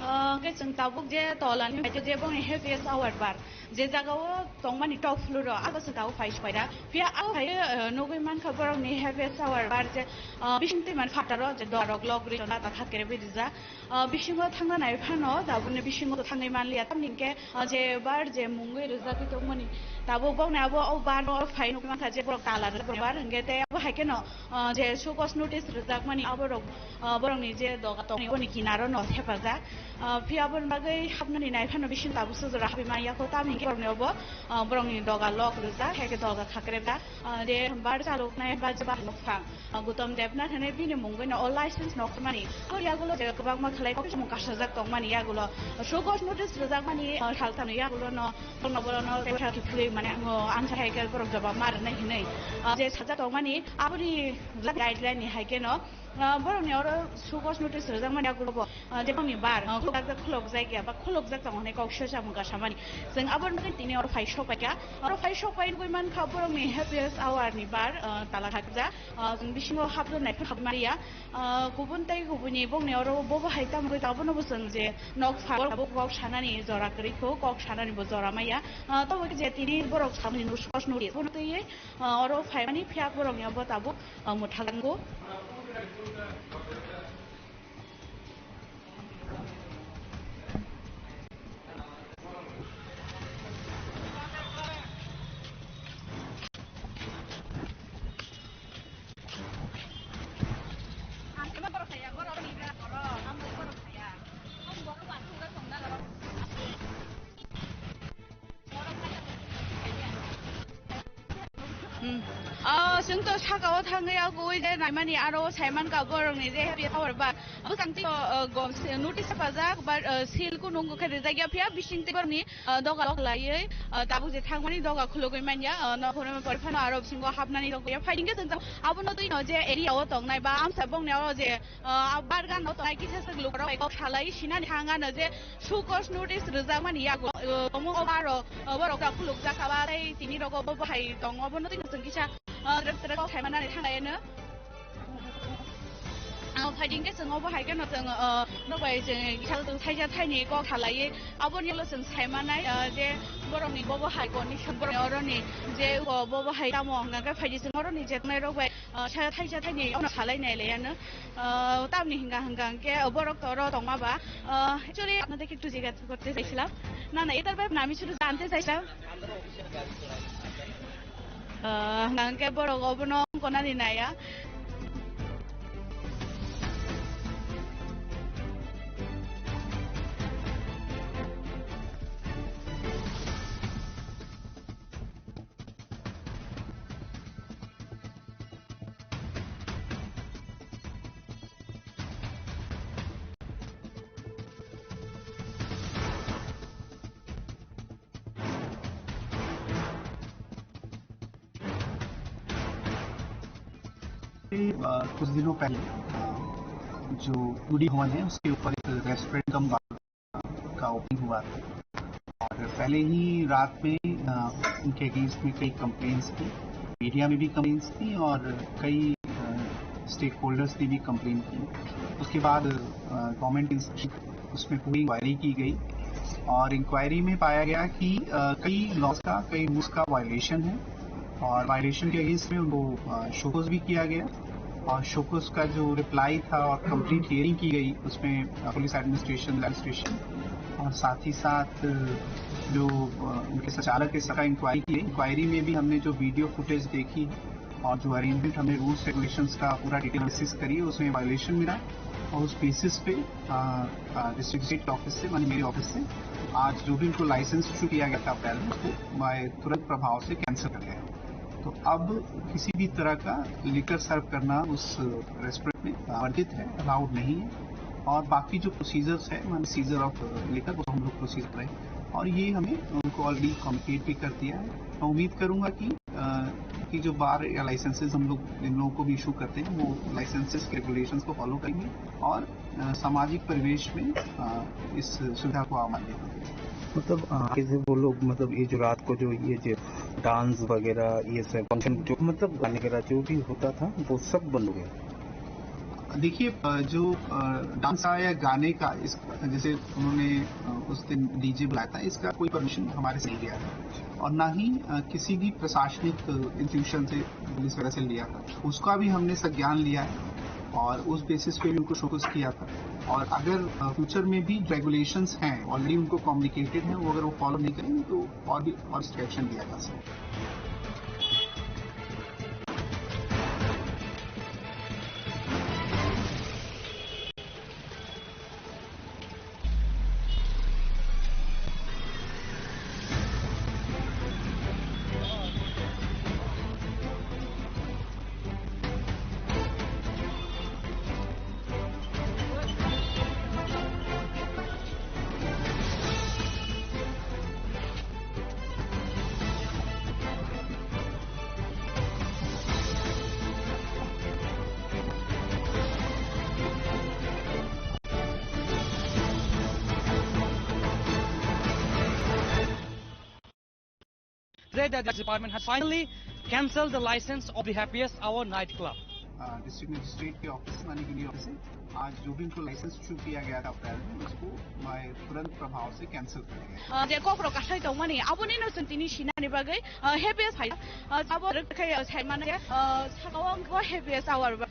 Ah, hwnkhe chwng tabuk je tola ni bai je bongni happiest hour bar, je jaga o tongmani top floor o, abo chwng tabuk phai sokphaida. Phiya abo hai, ah, nugwi mankha borokni happiest hour bar je, ah, bising twi mani phataro je dora rok lock rwi tongo, ta thak kere rijak. Ah, bisingo thangna nai phano tabukni bisingo thangwi manliya, tamni hwnkhe, ah, je bar je mungwi rwjagwi tongmani tabuk bokni abo o bar no phai nukwi mankha je borok tala rwjak bar hwnkhe tei abo hai kheno, ah, je show cause notice rwjakmani aborok, ah, borokni je doga tongmani aboni kinaro no thepajak. Ah, phiya aboni bagwi hapnani nai phano bisingo tabuksa jora hapwi manya kho, tamni hwnkhe borokni obo, ah, borokni doga lock rwjak, hai khe doga khakrebjak. Ah, je bar chaloknai ba je bar nokphang, ah, Gautam Debnath hwnwi bini mungwi no o license no khormani. O yagulo je kwbangma khlai kok samung kasajak tongmani yagulo, show cause notice rwjakmani, ah, salthamni yagulo no bono bono tei bwsakhe philwi mane ang o answer hai khe borok jobab ma rwnai hwnwi, ah, je sajak tongmani aboni guideline ni hai khe no, ah, borokni oro show cause notice rwjakmani yagulo bo, ah, je bongni bar, ah, khulokjak, khulokjak ya ba khulokjak tongo hwnwi kok sui samung kasamani. Chwng aboni bagwi tini oro phai sok paikha. Oro phai sok pai nugwi mankha borokni happiest hour ni bar, ah, tala khakjak. Ah, chwng bisingo hapjak nai phano hapmaliya. Ah, kubun tei kubuni bongni oro bobo hai tamo khe abono bo chwng je nok pha-, abo kok sanani jora kwrwi kho, kok sanani bo jora maya. Ah, tobo khe je tini borok samani nus-, kos nuri. Bono twiwi, ah, oro phaimani phiya borokni abo tabuk, ah, mwthanggo. Hmm. Ah, chwng to saka o thangwi agwi je naimani aro saiman ka borokni je happy hour ba bwsang twi, ah, gom se notice pajak, but, ah, seal kunu wngkha khe rijak ya phiya bising twi borokni, ah, doga lok laiwi, ah, tabuk je thangmani doga khulugwi manya, ah, no hwnwi pore phano aro bisingo hapnani rok ya phai hwnkhe chwng abono twi no je area o tongnai ba amsa bongni o je, ah, bargan o tongnai kisa swk lukurok bai kok salai sinani thangano je show cause notice rwjakmani yago, ah, omo o baro, ah, borok da khulukjak kha ba tei tini rogo bo bahai tongo abono twi no chwng kisa, ah, trek trek kok saimanani thanglaino. Ah, phaiding khe chwng obo hai kheno chwng, ah, nok bai chwng kisa chwng thaisa thaini kok salaiwi aboni ulo chwng saimanai, ah, je borokni bobo hai condition borokni oroni je o bobo hai tamo hwnka khe phaidi chwng oroni je tongnai rok bai, ah, sa thaisa thaini ono salai nai laiano, ah, tamni hwnka hwnka hwnkhe borok to oro tongma ba, ah, actually আপনাদেরকে একটু জিজ্ঞাসা করতে চাইছিলাম। না, না, এটার ব্যাপারে না, আমি শুধু জানতে চাইছিলাম। Ah, hwnkhe borok obono wngkona ni naya. अ, कुछ दिनों पहले, अ, जो टूडी भवन है, उसके ऊपर एक रेस्टोरेंट कम बार का ओपनिंग हुआ था। और पहले ही रात में, अ, उनके अगेंस्ट में कई कंप्लेंट्स थी, मीडिया में भी कंप्लेंट्स थी और कई, अ, स्टेक होल्डर्स ने भी कंप्लेंट की। उसके बाद, अ, गवर्नमेंट इंस्ट्रक्शन उसमें पूरी इंक्वायरी की गई और इंक्वायरी में पाया गया कि, अ, कई लॉज का, कई रूल्स का वायलेशन है और वायलेशन के अगेंस्ट में उनको, अ, शोकॉज भी किया गया और शोकॉज का जो रिप्लाई था और कंप्लीट हियरिंग की गई, उसमें, अ, पुलिस एडमिनिस्ट्रेशन, लैंड एडमिनिस्ट्रेशन और साथ ही साथ, अ, जो, अ, उनके संचालक है, सबका इंक्वायरी की। इंक्वायरी में भी हमने जो वीडियो फुटेज देखी, और जो अरेंजमेंट हमने रूल्स रेगुलेशंस का पूरा डिटेल एनालिसिस करी, उसमें वायलेशन मिला और उस बेसिस पे, आ, आ, डिस्ट्रिक्ट विजिट ऑफिस से, माने मेरे ऑफिस से, आज जो भी उनको लाइसेंस इशू किया गया था अप्रैल में, उसको मैं तुरंत प्रभाव से कैंसिल कर गया। तो अब किसी भी तरह का लिकर सर्व करना उस रेस्टोरेंट में वर्जित है, अलाउड नहीं है। और बाकी जो प्रोसीजर्स है, माने सीजर ऑफ लिकर, वो हम लोग प्रोसीजर करें। और ये हमें उनको ऑलरेडी कम्युनिकेट भी कर दिया है। मैं उम्मीद करूंगा कि अ, कि जो बार या लाइसेंसेस हम लोग जिन लोगों को भी इशू करते हैं, वो लाइसेंसेस के रेगुलेशंस को फॉलो करेंगे और, अ, सामाजिक परिवेश में, अ, इस सुविधा को आम आदमी को देंगे। मतलब, अ, कैसे वो लोग, मतलब, ये जो रात को जो ये जो डांस वगैरह, ये सब फंक्शन, जो, मतलब, गाने वगैरह जो भी होता था, वो सब बंद हो गया। देखिए, अ, जो, अ, डांस का या गाने का, इस, जैसे उन्होंने, अ, उस दिन डीजे बुलाया था, इसका कोई परमिशन हमारे से नहीं लिया था और ना ही, अ, किसी भी प्रशासनिक, अ, इंस्टीट्यूशन से, पुलिस वगैरह से लिया था। उसका भी हमने संज्ञान लिया है और उस बेसिस पे भी उनको शोकॉज किया था। और अगर, अ, फ्यूचर में भी रेगुलेशंस हैं, ऑलरेडी उनको कम्युनिकेटेड हैं, वो अगर वो फॉलो नहीं करेंगे तो और भी, और स्ट्रिक्ट एक्शन लिया जा सकता है। Today, the department has finally cancelled the license of the Happiest Hour nightclub. District magistrate के ऑफिस, माननीय ऑफिस से आज जो भी उनको लाइसेंस इशू किया गया था अप्रैल में, उसको मैं तुरंत प्रभाव से कैंसिल कर दिया। Uh, je kokrok kasai tongmani aboni no chwng tini sinani bagwi, uh, happy as hai, uh, abo rwkhe, uh, sai mano je, uh, saka o wngkha happy as hour ba.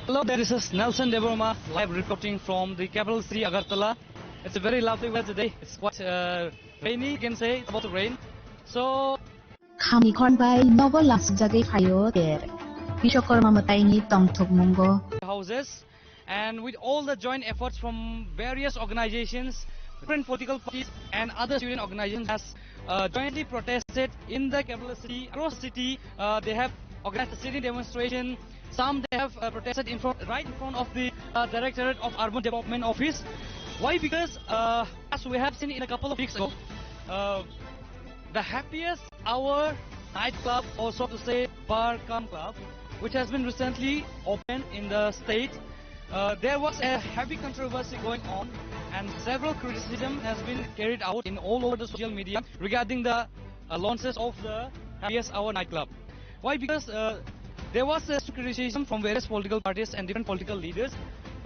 Hello, this is Nelson Debbarma, live reporting from the capital city Agartala. It's a very lovely weather today. It's quite uh, rainy, you can say, it's about to rain. So, Khami khornbai nogo lamsukjagwi phaio ter. Biswakarma mwtaini tongthokmungo. Houses, and with all the joint efforts from various organizations, different political parties and other student organizations has uh, jointly protested in the capital city, across the city. Uh, they have organized a sitting demonstration. Some they have uh, protested in front, right in front of the uh, Directorate of Urban Development Office. Why? Because uh, as we have seen in a couple of weeks ago, uh, the Happiest Hour nightclub, or so to say, bar cum club, which has been recently opened in the state. Uh, there was a heavy controversy going on, and several criticism has been carried out in all over the social media regarding the uh, launches of the Happiest Hour nightclub. Why? Because uh, there was a criticism from various political parties and different political leaders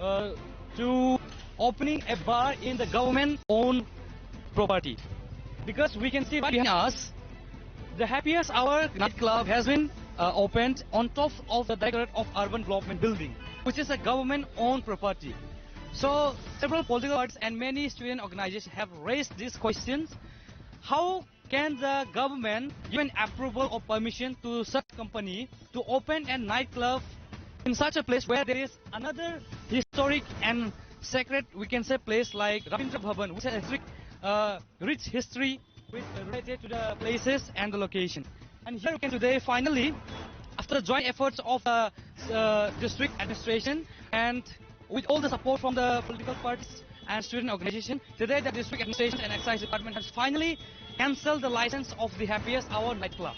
uh, to opening a bar in the government-owned property. Because we can see right behind us, the Happiest Hour nightclub has been uh, opened on top of the Directorate of Urban Development building, which is a government-owned property. So several political parties and many student organizations have raised these questions. How can the government given approval or permission to such company to open a nightclub in such a place where there is another historic and sacred, we can say, place like Rabindra Bhavan, which has historic, uh, rich history with, related to the places and the location. And here we can today, finally, after the joint efforts of the uh, district administration and with all the support from the political parties and student organization, today the district administration and excise department has finally cancelled the license of the Happiest Hour nightclub.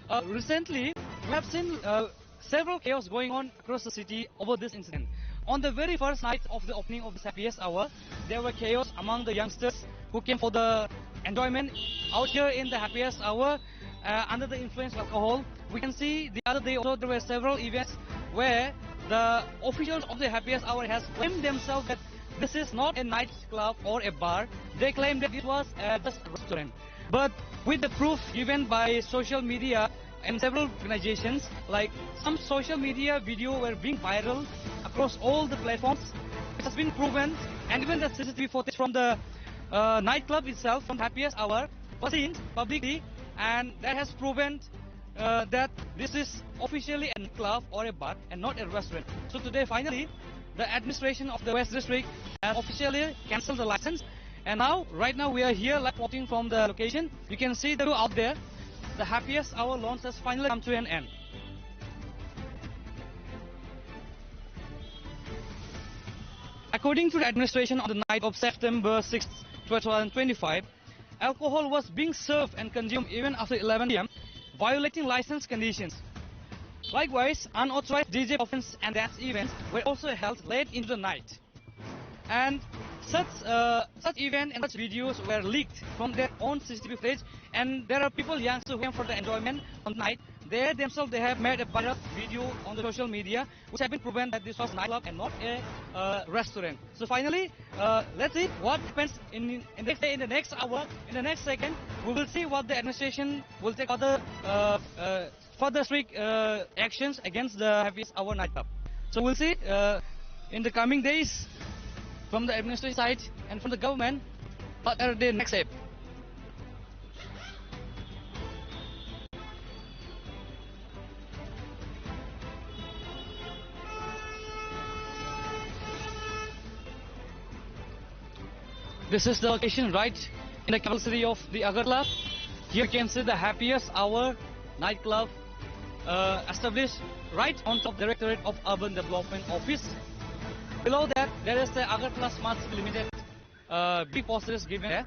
Uh, recently, we have seen uh, several chaos going on across the city over this incident. On the very first night of the opening of this Happiest Hour, there were chaos among the youngsters who came for the enjoyment out here in the Happiest Hour uh, under the influence of alcohol. We can see the other day also there were several events where the officials of the Happiest Hour has claimed themselves that this is not a nightclub or a bar. They claim that it was uh, just a restaurant. But with the proof given by social media and several organizations, like some social media video were being viral across all the platforms, it has been proven, and even the C C T V footage from the uh, nightclub itself, from Happiest Hour, was seen publicly, and that has proven uh, that this is officially a club or a bar and not a restaurant. So today, finally, the administration of the West District has officially cancelled the license. And now, right now, we are here live reporting from the location. You can see the view out there. The Happiest Hour launch has finally come to an end. According to the administration, on the night of September sixth, two thousand twenty-five, alcohol was being served and consumed even after eleven p m, violating license conditions. Likewise, unauthorized D J performance and dance events were also held late into the night. And such uh, such events and such videos were leaked from their own C C T V footage, and there are people, youngsters, who came for the enjoyment on the night. They themselves, they have made a viral video on the social media which have been proven that this was nightclub and not a uh, restaurant. So finally, uh, let's see what happens in, in next day, in the next hour, in the next second. We will see what the administration will take other uh, uh, further strict uh, actions against the Happiest Hour nightclub. So we'll see uh, in the coming days from the administration side and from the government what are the next step. This is the location right in the capital city of the Agartala. Here you can see the Happiest Hour nightclub uh, established right on top Directorate of Urban Development Office. Below that, there is the Agartala Smart City Limited uh, big poster is given there.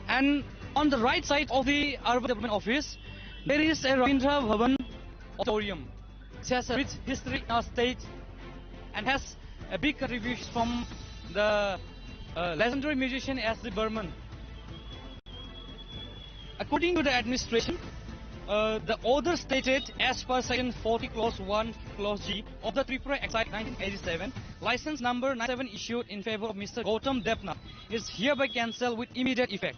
And on the right side of the Urban Development Office, there is a Rabindra Bhavan Auditorium. It has a rich history in our state and has a big contribution from the uh, legendary musician S D Burman. According to the administration, uh, the order stated as per section forty clause one clause G of the Tripura Excise nineteen eighty-seven, license number nine seven issued in favor of Mister Gautam Debnath is hereby cancelled with immediate effect.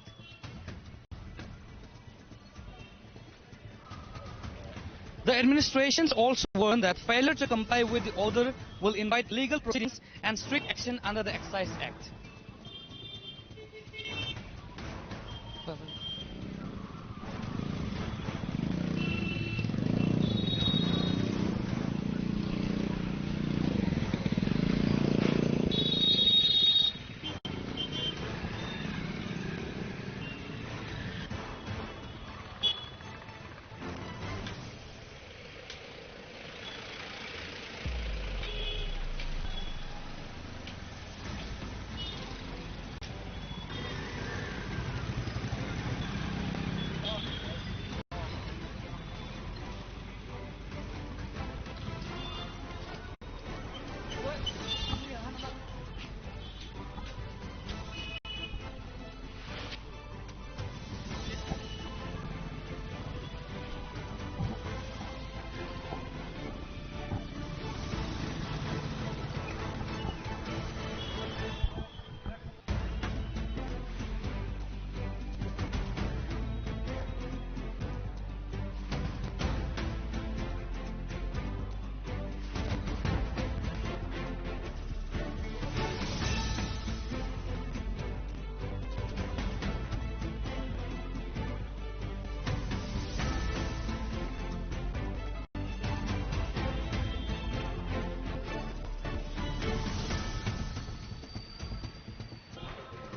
The administrations also warn that failure to comply with the order will invite legal proceedings and strict action under the Excise Act.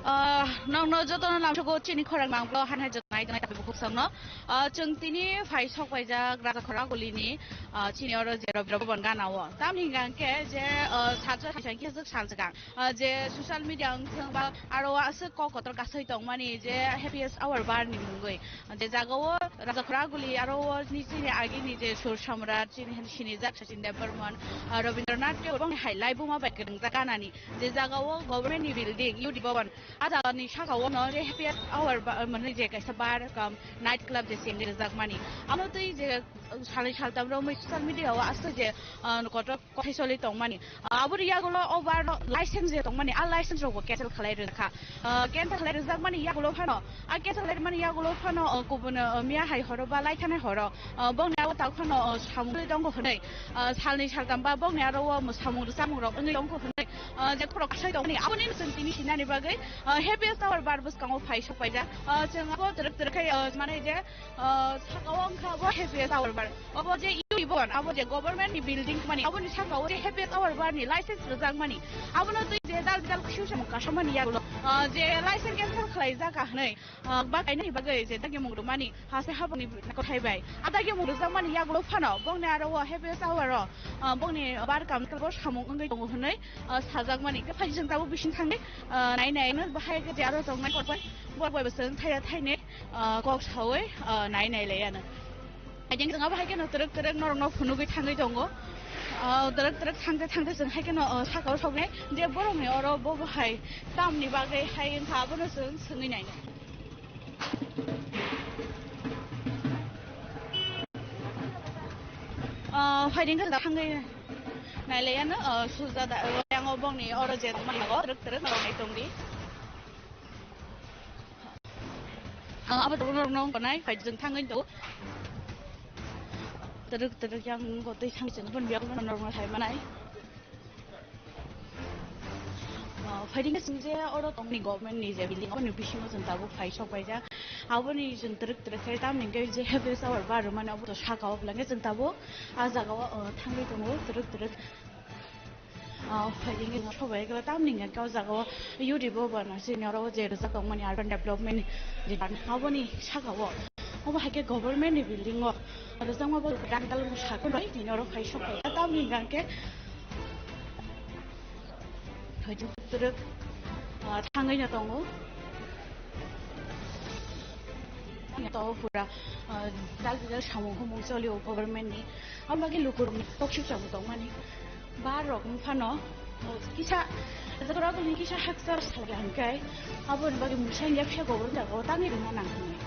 Ah, nokno jotono lamsogo chini khorang nangbo hanhai joto nai tongnai tabi bukhuk samno. Ah, chwng tini phai sok paijak Raja Khorang Gulini, ah, chini oro je Robindra Bhaban gana o. Tamni hingka hingke je, ah, sajak hai sangke jwk sal jwkang. Ah, je social media wngthang ba aro aswk kok kotor kasai tongmani je happiest hour bar ni mungwi. Je jaga o Raja Khorang Guli aro o ni chini agini je Sur Samrat chini hani sinijak Sachin Debbarman, ah, Rabindranath Tagore bongni hai laibuma bai kwrwngjak ganani. Je jaga o government ni building, U D Bhavan, a jaga ni saka o no je happiest hour ba, mane je kaisa bar kam night club je sengwi rwjakmani. Amo twi je, uh, salni saltam romwi social media o aswk je, uh, kotor kothai choli tongmani. Uh, aboni yagulo o bar no license je tongmani, a license rok bo cancel khlai rwkha. Uh, cancel khlai rwjakmani yagulo phano, a cancel khlai rwmani yagulo phano, uh, kubun, uh, miya hai horo ba laithani horo, uh, bongni abo tak phano, uh, samung twi tongo hwnwi, uh, salni saltam ba bongni aro o samung rwchapmung rok wngwi tongo hwnwi, uh, je khorok sai tongmani. Aboni chwng tini sinani bagwi, uh, happiest hour bar bwskango phai sok paijak. Uh, chwng abo twrwk twrwk khai, uh, mane je, uh, saka o wngkha abo happiest hour bar. Abo je U D Bhavan, abo je government ni building mani, aboni saka o je happiest hour bar ni license rwjakmani. Abono twi je dal dal khusu samung kasamani yagulo, uh, je license cancel khlai jaka hwnwi, uh, ba kainani bagwi je dagimung rwmani haste habangni kothai bai. A dagimung rwjakmani yagulo phano bongni aro o happiest hour o, uh, bongni bar kam bo samung wngwi tongo hwnwi, uh, sajakmani. Khe phai chwng tabuk bising thangwi, uh, nai nai no bahai khe je aro tongnai kok bai, borok bai bo chwng thaiya thainwi, uh, kok saui, uh, nai nai lai ano. Aijing chwng abo hai kheno twrwk twrwk norokno phunugwi thangwi tongo. Ah, twrwk twrwk thangte thangte chwng hai kheno, ah, sakao soknai je borokni oro bo bo hai tamni bagwi hai wngkha abono chwng swngwi nainai. Ah, phaiding khe thangwi nailaiano, ah, sujada, ah, yang o bongni oro je tongma hago twrwk twrwk noroknai tongdi. Ang abo dogor rok nong konai, phai jeng thangwi do. Twrwk twrwk yang go twi thang jeng bun biak bun norok no thai manai. Ah, phaiding sing je oro tongni government ni je building, aboni bisingo jeng tabuk phai sok paijak. Aboni jeng twrwk twrwk khai tamni hwnkhe je happiest hour bar mane abo to saka o bwlangkhe jeng tabuk ah jaga o, ah, thangwi tongo twrwk twrwk. Ah, phaiding sobai khe tamni hwnkhe o jaga o U D Bhavan chini oro je rijak tongmani urban development department aboni saka o. Obo hai khe government ni building o rijakma bo dal dal sakhe bai tini oro khai sok kha tamni hwnkhe phaiding twrwk, ah, thangwi no tongo. To pura, ah, dal dal samung humung choli o government ni. Abo bagwi lukurokni toksik chabo tongmani. Bar rok wng phano, kisa, joto rok ni kisa hakchar salai hwnkhai, aboni bagwi mwsang ya phiya government jaga o tangwi rwna nang hwnwi.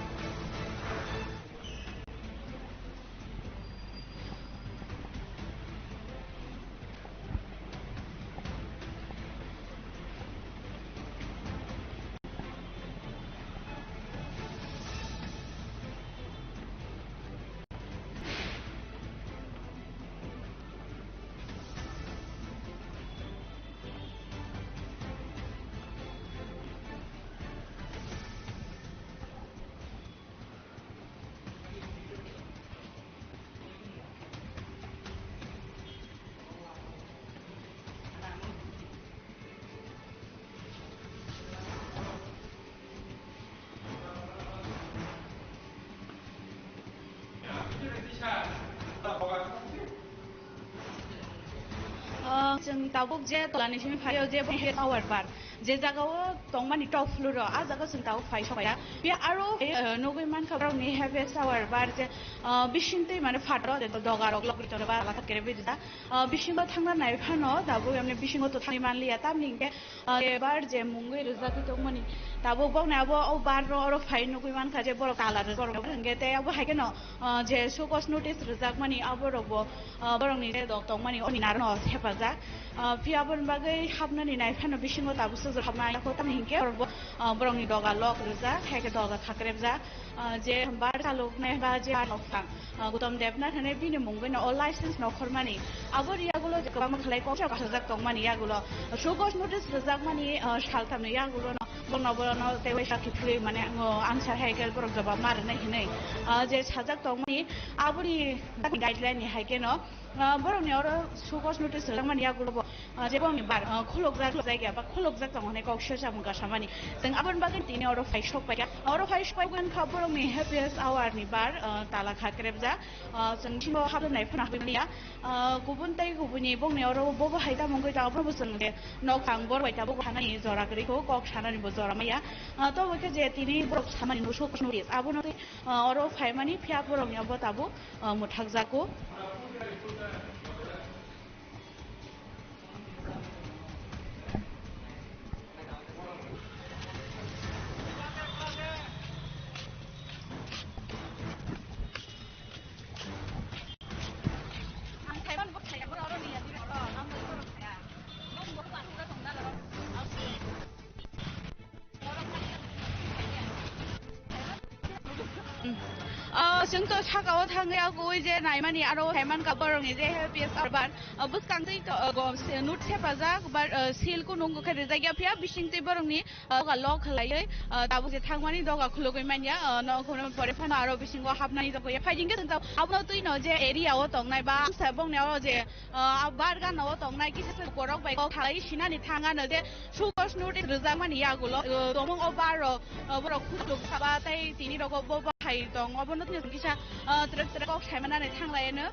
Chwng tabuk je tolani simi phaio je happy hour bar, je jagao tongmani top floor o, a jaga chwng tabuk phai sokya. Phiya aro, eh, nugwi mankha borokni happy hour bar je, ah, bisingtwi mane phataro je doga rok logri tongba alaka kere bidida. Ah, bisingo thangna nai phano tabuk emne bisingo to thangwi manliya, tamni hinkhe, ah, je bar je mungwi rwjagwi tongmani tabuk bokni abo o bar no oro phai nugwi mankha je borok tala rwjak borok hinkhe tei abo hai kheno, ah, je show cause notice rwjakmani abo rokbo, ah, borokni je dok tongmani oni narwkno thepajak. Ah, phiya aboni bagwi hapnani nai phano bisingo tabuk sujur hapnai kho tamni hinkhe borokbo, ah, borokni doga lok rwjak, hai khe doga khakrepjak. Ah, je bar chaloknai ba je bar nokphang, ah, Gautam Debnath hwnwi bini mungwi no o license nokhormani. Aboni yagulo je kwbangma khlai kok kasajak tongmani yagulo show cause notice rwjakmani, ah, saltamni yagulo no bono bono tei waisa kiphilwi mane, o, answer hai khe borok jawab ma rwnai hinwi, ah, je sajak tongmani aboni guideline ni hai khe no, ah, borokni oro show cause notice rwjakmani yagulo bo, ah, je borokni bar, ah, khulukjak, khulukjak ya ba khulukjak tongo hinwi kok se samung kasamani. Chwng aboni bagwi tini oro phai sok paikha. Oro phai sok paikha wngkha borokni happy hour ni bar, ah, tala khakrepjak. Ah, chwng bisingo hapnai phano hapwi manya. Ah, kubun tei kubuni bongni oro bobo hai tamo wngwi tongo, abono bo chwng je nok thang bor bai tabuk thanani jora kwrwi kho, kok sanani bo jora maya. Ah, to bai khe je tini borok samani no show cause notice, abono tei, ah, oro phaimani phiya borokni obo tabuk, ah, mwthakjago. Ah, chwng to sakao thangwi agwi je naimani aro haiman ka borokni je happy hour bar, ah, bwskang twi to, ah, gom se-, note sepajak, bar, ah, seal kunung khe rijak ya phiya bising twi borokni, ah, doga lock khlaiwi, ah, tabuk je thangmani doga khulugwi manya, ah, no kheno pore phano aro bisingo hapnani dogo ya. Phaijing khe chwng to abono twi no je area o tongnai ba amsa bongni oro je, ah, bar gana o tongnai kisa se borok bai kok khalai sinani thangano je show cause notice rwjakmani yagulo, ah, tongmung o bar rok, ah, borok khuluk saba tei tini rogo bo bahai tong obono tini kisa, ah, trek trek kok saimanani thanglaino.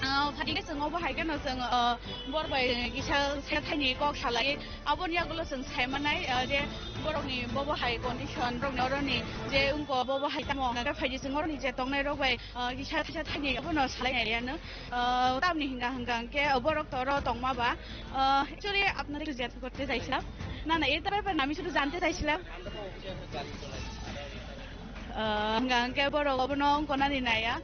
Ah, phaikhe chwng obo hai kheno chwng, ah, bor bai kisa se thaini kok salai. Aboni yagulo chwng saimanai, ah, je borokni bobo hai condition, borokni oroni je wngkha bobo hai tamo hwnka khe phaidi chwng oroni je tongnai rok bai, ah, kisa kisa thaini abono salai nai riyano. Ah, tamni hwnka hwnka hwnkhe borok to oro tongma ba, ah, actually আপনাদের একটু জিজ্ঞাসা করতে চাইছিলাম। না, না, এটা ব্যাপার না, আমি শুধু জানতে চাইছিলাম। Ah, hwnka hwnkhe borok obono wngkona ni naya.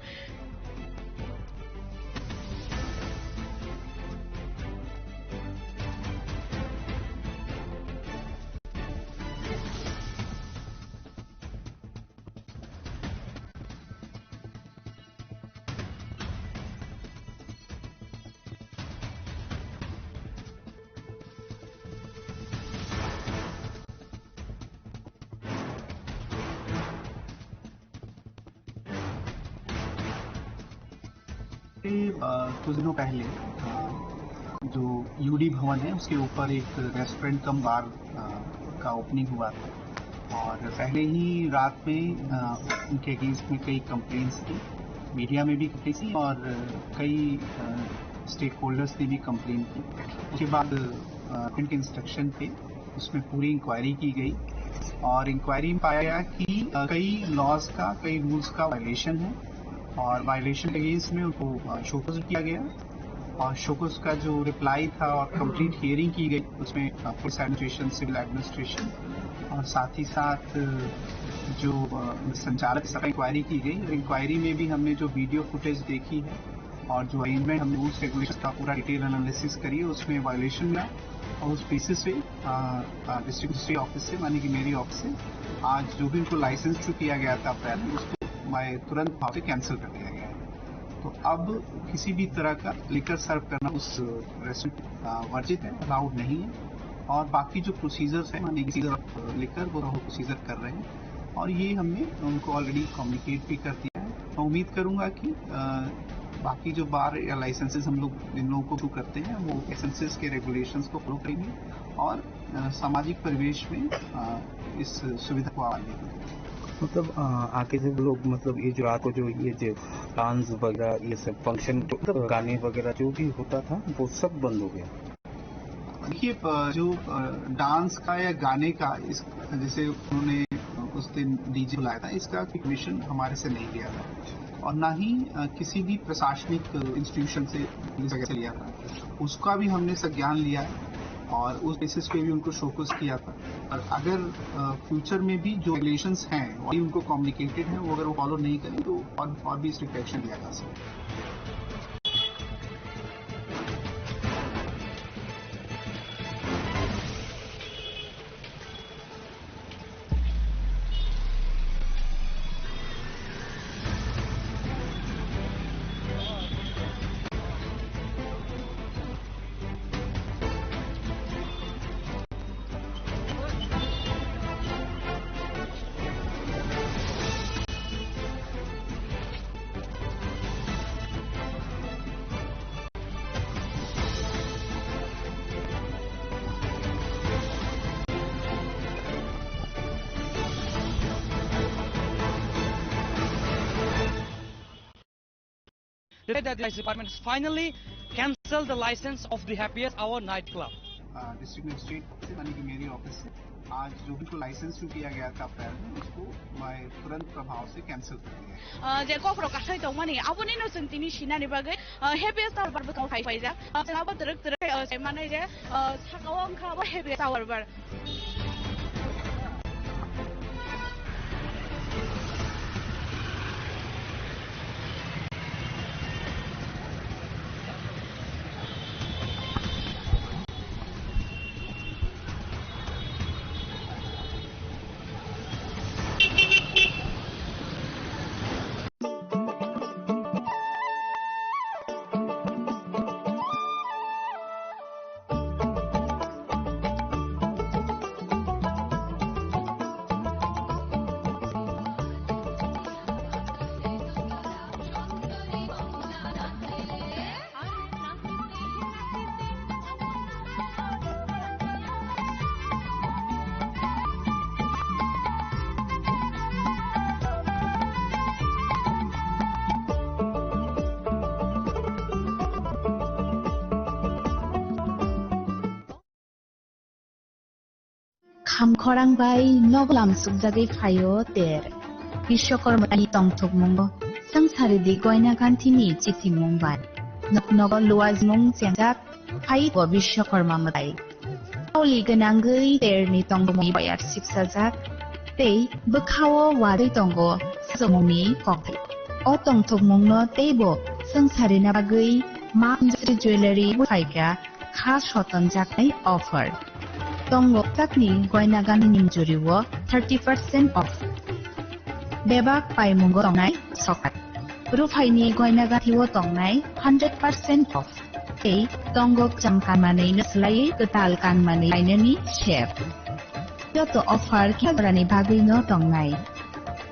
अ, कुछ दिनों पहले, अ, जो यूडी भवन है, उसके ऊपर एक रेस्टोरेंट कम बार, अ, का ओपनिंग हुआ था और पहले ही रात में, अ, उनके अगेंस्ट में कई कंप्लेंट्स थी, मीडिया में भी कंप्लेंट्स थी और कई, अ, स्टेक होल्डर्स ने भी कंप्लेन की। उसके बाद, अ, उनके इंस्ट्रक्शन पे उसमें पूरी इंक्वायरी की गई और इंक्वायरी में पाया गया कि, अ, कई लॉज का, कई रूल्स का वायलेशन है और वायलेशन के अगेंस्ट में उनको, अ, शोकॉज किया गया और शोकॉज का जो रिप्लाई था और कंप्लीट हियरिंग की गई, उसमें, अ, पुलिस एडमिनिस्ट्रेशन, सिविल एडमिनिस्ट्रेशन और साथ ही साथ, अ, जो, अ, संचालक सभा इंक्वायरी की गई और इंक्वायरी में भी हमने जो वीडियो फुटेज देखी है, और जो अरेंजमेंट हमने रूल्स रेगुलेशन का पूरा डिटेल एनालिसिस करी, उसमें वायलेशन मिला और उस बेसिस पे, आ, आ, डिस्ट्रिक्ट मजिस्ट्रेट ऑफिस से, माने कि मेरी ऑफिस से, आज जो भी उनको लाइसेंस इशू किया गया था अप्रैल में, उसको मैं तुरंत वहाँ से कैंसिल कर दिया गया है। तो अब किसी भी तरह का लिकर सर्व करना उस रेस्टोरेंट, आ, वर्जित है, अलाउड नहीं है। और बाकी जो प्रोसीजर्स है, माने कि सीजर ऑफ लिकर, वो प्रोसीजर कर रहे हैं और ये हमने उनको ऑलरेडी कम्युनिकेट भी कर दिया है। मैं उम्मीद करूंगा कि, अ, बाकी जो बार या लाइसेंसेस हम लोग, जिन लोगों को इशू करते हैं, वो लाइसेंसेस के रेगुलेशंस को फॉलो करेंगे और, अ, सामाजिक परिवेश में, अ, इस सुविधा को आगे बढ़ाएंगे। मतलब, अ, आगे से लोग, मतलब, ये जो रात को जो ये जो डांस वगैरह, ये सब फंक्शन, जो, मतलब, गाने वगैरह जो भी होता था, वो सब बंद हो गया। देखिए, अ, जो, अ, डांस का या गाने का, इस, जैसे उन्होंने उस दिन डीजे बुलाया था, इसका कोई परमिशन हमारे से नहीं लिया था और ना ही, अ, किसी भी प्रशासनिक इंस्टीट्यूशन से, से लिया था। उसका भी हमने संज्ञान लिया है और उस बेसिस पे भी उनको शोकॉज किया था। और अगर, अ, फ्यूचर में भी जो रेगुलेशंस हैं, वही उनको कम्युनिकेटेड है, वो अगर वो फॉलो नहीं करें, तो और, और भी स्ट्रिक्ट एक्शन लिया जा सकता है। That the license department has finally cancelled the license of the Happiest Hour night club. District magistrate से, यानी कि मेरी ऑफिस से, आज जो भी को लाइसेंस इशू किया गया था अप्रैल में, उसको मैं तुरंत प्रभाव से कैंसिल कर दिया। Je kokrok kasai tongmani, aboni no chwng tini sinani bagwi, Happiest Hour bar bwskango phai phaijak. Chwng abo twrwk twrwk, sai manai je, saka o wngkha abo Happiest Hour bar. Kham khorang bai nogo lam sukjagwi phaio ter. Bishwakarmani tongthokmungo swngcharidi Goina Ganthini chithimung bai. Nok nogo luajmung chengjak phaibo Bishwakarma mwtai. Kauli gwnangwi terni tongthokmung boyar sipsajak tei bwkhao warwi tongo sajokmungni kokthai. O tongthokmungno teibo swngcharina bagwi Ma Manjusri Jewellery bo phaikha kha sotonjaknai offer. Tongo kwchakni Goina Ganthini mujuriwo thirty percent off. Bebak paimungo tongnai sokat. Ruphaini Goina Ganthio tongnai hundred percent off. Tei tongo kwcham kanmanwino swlaiwi kwtal kanmanwi lainani sep. Joto offer khe jorani bagwino tongnai.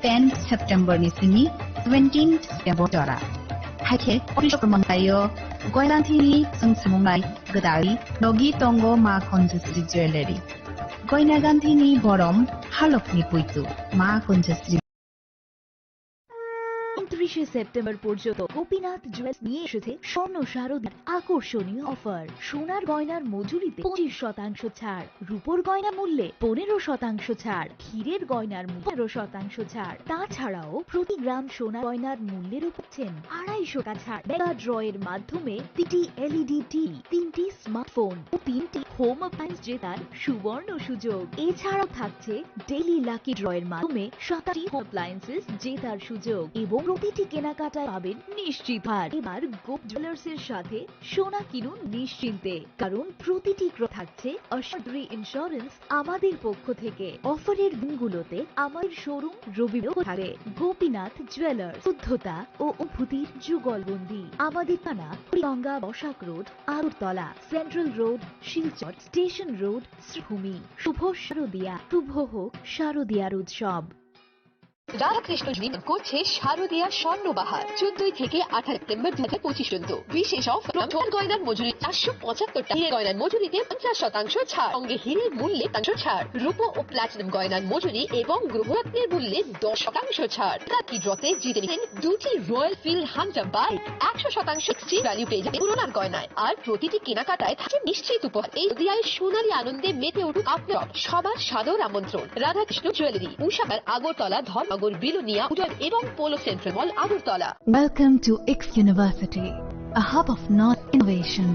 Ten September ni simi seventeen September jora. Haikhe office kwmanglaio Goina Ganthini chwngsamung bai gwdalwi logi tongo Ma Manjusri Jewellery. Goina Ganthini borom halokni puitu Ma Manjusri. ঊনত্রিশে সেপ্টেম্বর পর্যন্ত গোপীনাথ জুয়েলার্স নিয়ে এসেছে স্বর্ণ শারদীয়ার আকর্ষণীয় অফার। সোনার গয়নার মজুরিতে পঁচিশ শতাংশ ছাড়, রূপোর গয়না মূল্যে পনেরো শতাংশ ছাড়, হীরের গয়নার মূল্যে পনেরো শতাংশ ছাড়। তাছাড়াও প্রতি গ্রাম সোনা গয়নার মূল্যের উপর পাচ্ছেন আড়াইশো টাকা ছাড়। মেগা ড্রয়ের মাধ্যমে তিনটি এলইডি টিভি, তিনটি স্মার্টফোন ও তিনটি হোম অ্যাপ্লায়েন্স জেতার সুবর্ণ সুযোগ। এছাড়াও থাকছে ডেইলি লাকি ড্রয়ের মাধ্যমে সাতাশটি হোম অ্যাপ্লায়েন্সেস জেতার সুযোগ এবং প্রতিটি কেনাকাটায় পাবেন নিশ্চিত হার। এবার গোপ জুয়েলার্সের সাথে সোনা কিনুন নিশ্চিন্তে, কারণ প্রতিটি ক্রয় থাকছে অ্যাসিওরড রি ইন্স্যুরেন্স আমাদের পক্ষ থেকে। অফারের দিনগুলোতে আমাদের শোরুম রবিবারও থাকে। গোপীনাথ জুয়েলার্স, শুদ্ধতা ও অনুভূতির যুগলবন্দি। আমাদের ঠিকানা Hariganga Basak road, Agartala, central road, Silchar, station road, Sribhumi. শুভ শারদিয়া, শুভ হোক শারদিয়ার উৎসব। রাধাকৃষ্ণ নিবেদন করছে শারদীয়া স্বর্ণবাহার, চোদ্দই থেকে আঠারো সেপ্টেম্বর দু হাজার পঁচিশ পর্যন্ত। বিশেষ অফার, সোনার গয়নার মজুরি চারশো পঁচাত্তর টাকা, হীরের গয়নার মজুরিতে পঞ্চাশ শতাংশ ছাড়, সঙ্গে হীরের মূল্যে শতাংশ ছাড়, রূপো ও প্লাটিনাম গয়নার মজুরি এবং গ্রহরত্নের মূল্যে দশ শতাংশ ছাড়। লাকি ড্রতে জিতে নিন দুটি রয়্যাল ফিল্ড হান্টার বাইক, একশো শতাংশ এক্সচেঞ্জ ভ্যালু পেয়ে যাবেন পুরোনার গয়নায়। আর প্রতিটি কেনাকাটায় থাকছে নিশ্চিত উপহার। এই হদিয়ায় সোনালী আনন্দে মেতে উঠুক আপনার সবার সাদর আমন্ত্রণ। রাধাকৃষ্ণ জুয়েলারি, উষাকার, আগরতলা, ধর্মনগর, বিলোনিয়া, উদয়ন এবং polo central mall, Agartala. Welcome to ICFA University, a hub of knowledge, innovation,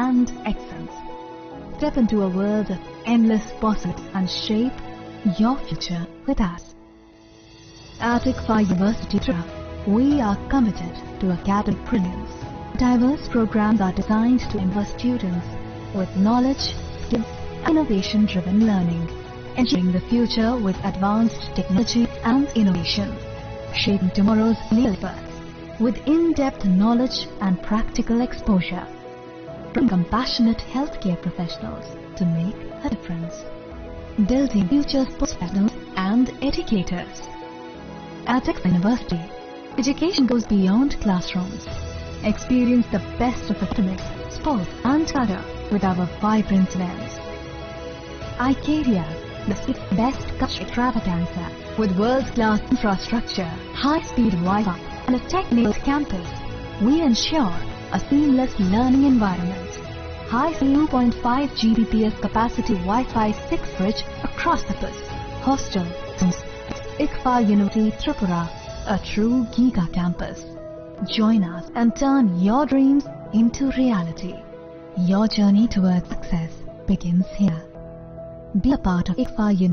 and excellence. Step into a world of endless possibilities and shape your future with us. At ICFA University Tripura, we are committed to academic brilliance. Diverse programs are designed to empower students with knowledge, skills, and innovation-driven learning, ensuring the future with advanced technology and innovation, shaping tomorrow's leaders with in-depth knowledge and practical exposure. Bring compassionate healthcare professionals to make a difference. Building future sports professionals and educators. At ICFA University, education goes beyond classrooms. Experience the best of academics, sports, and culture with our vibrant events. Icaria, the state's best cultural extravaganza, with world-class infrastructure, high-speed Wi-Fi, and a tech-enabled campus. We ensure a seamless learning environment. High two point five G B P S capacity Wi-Fi six fridge across campus. Hostel, ICFA University Tripura, a true giga campus. Join us and turn your dreams into reality. Your journey towards success begins here. Be a part of ICFA University.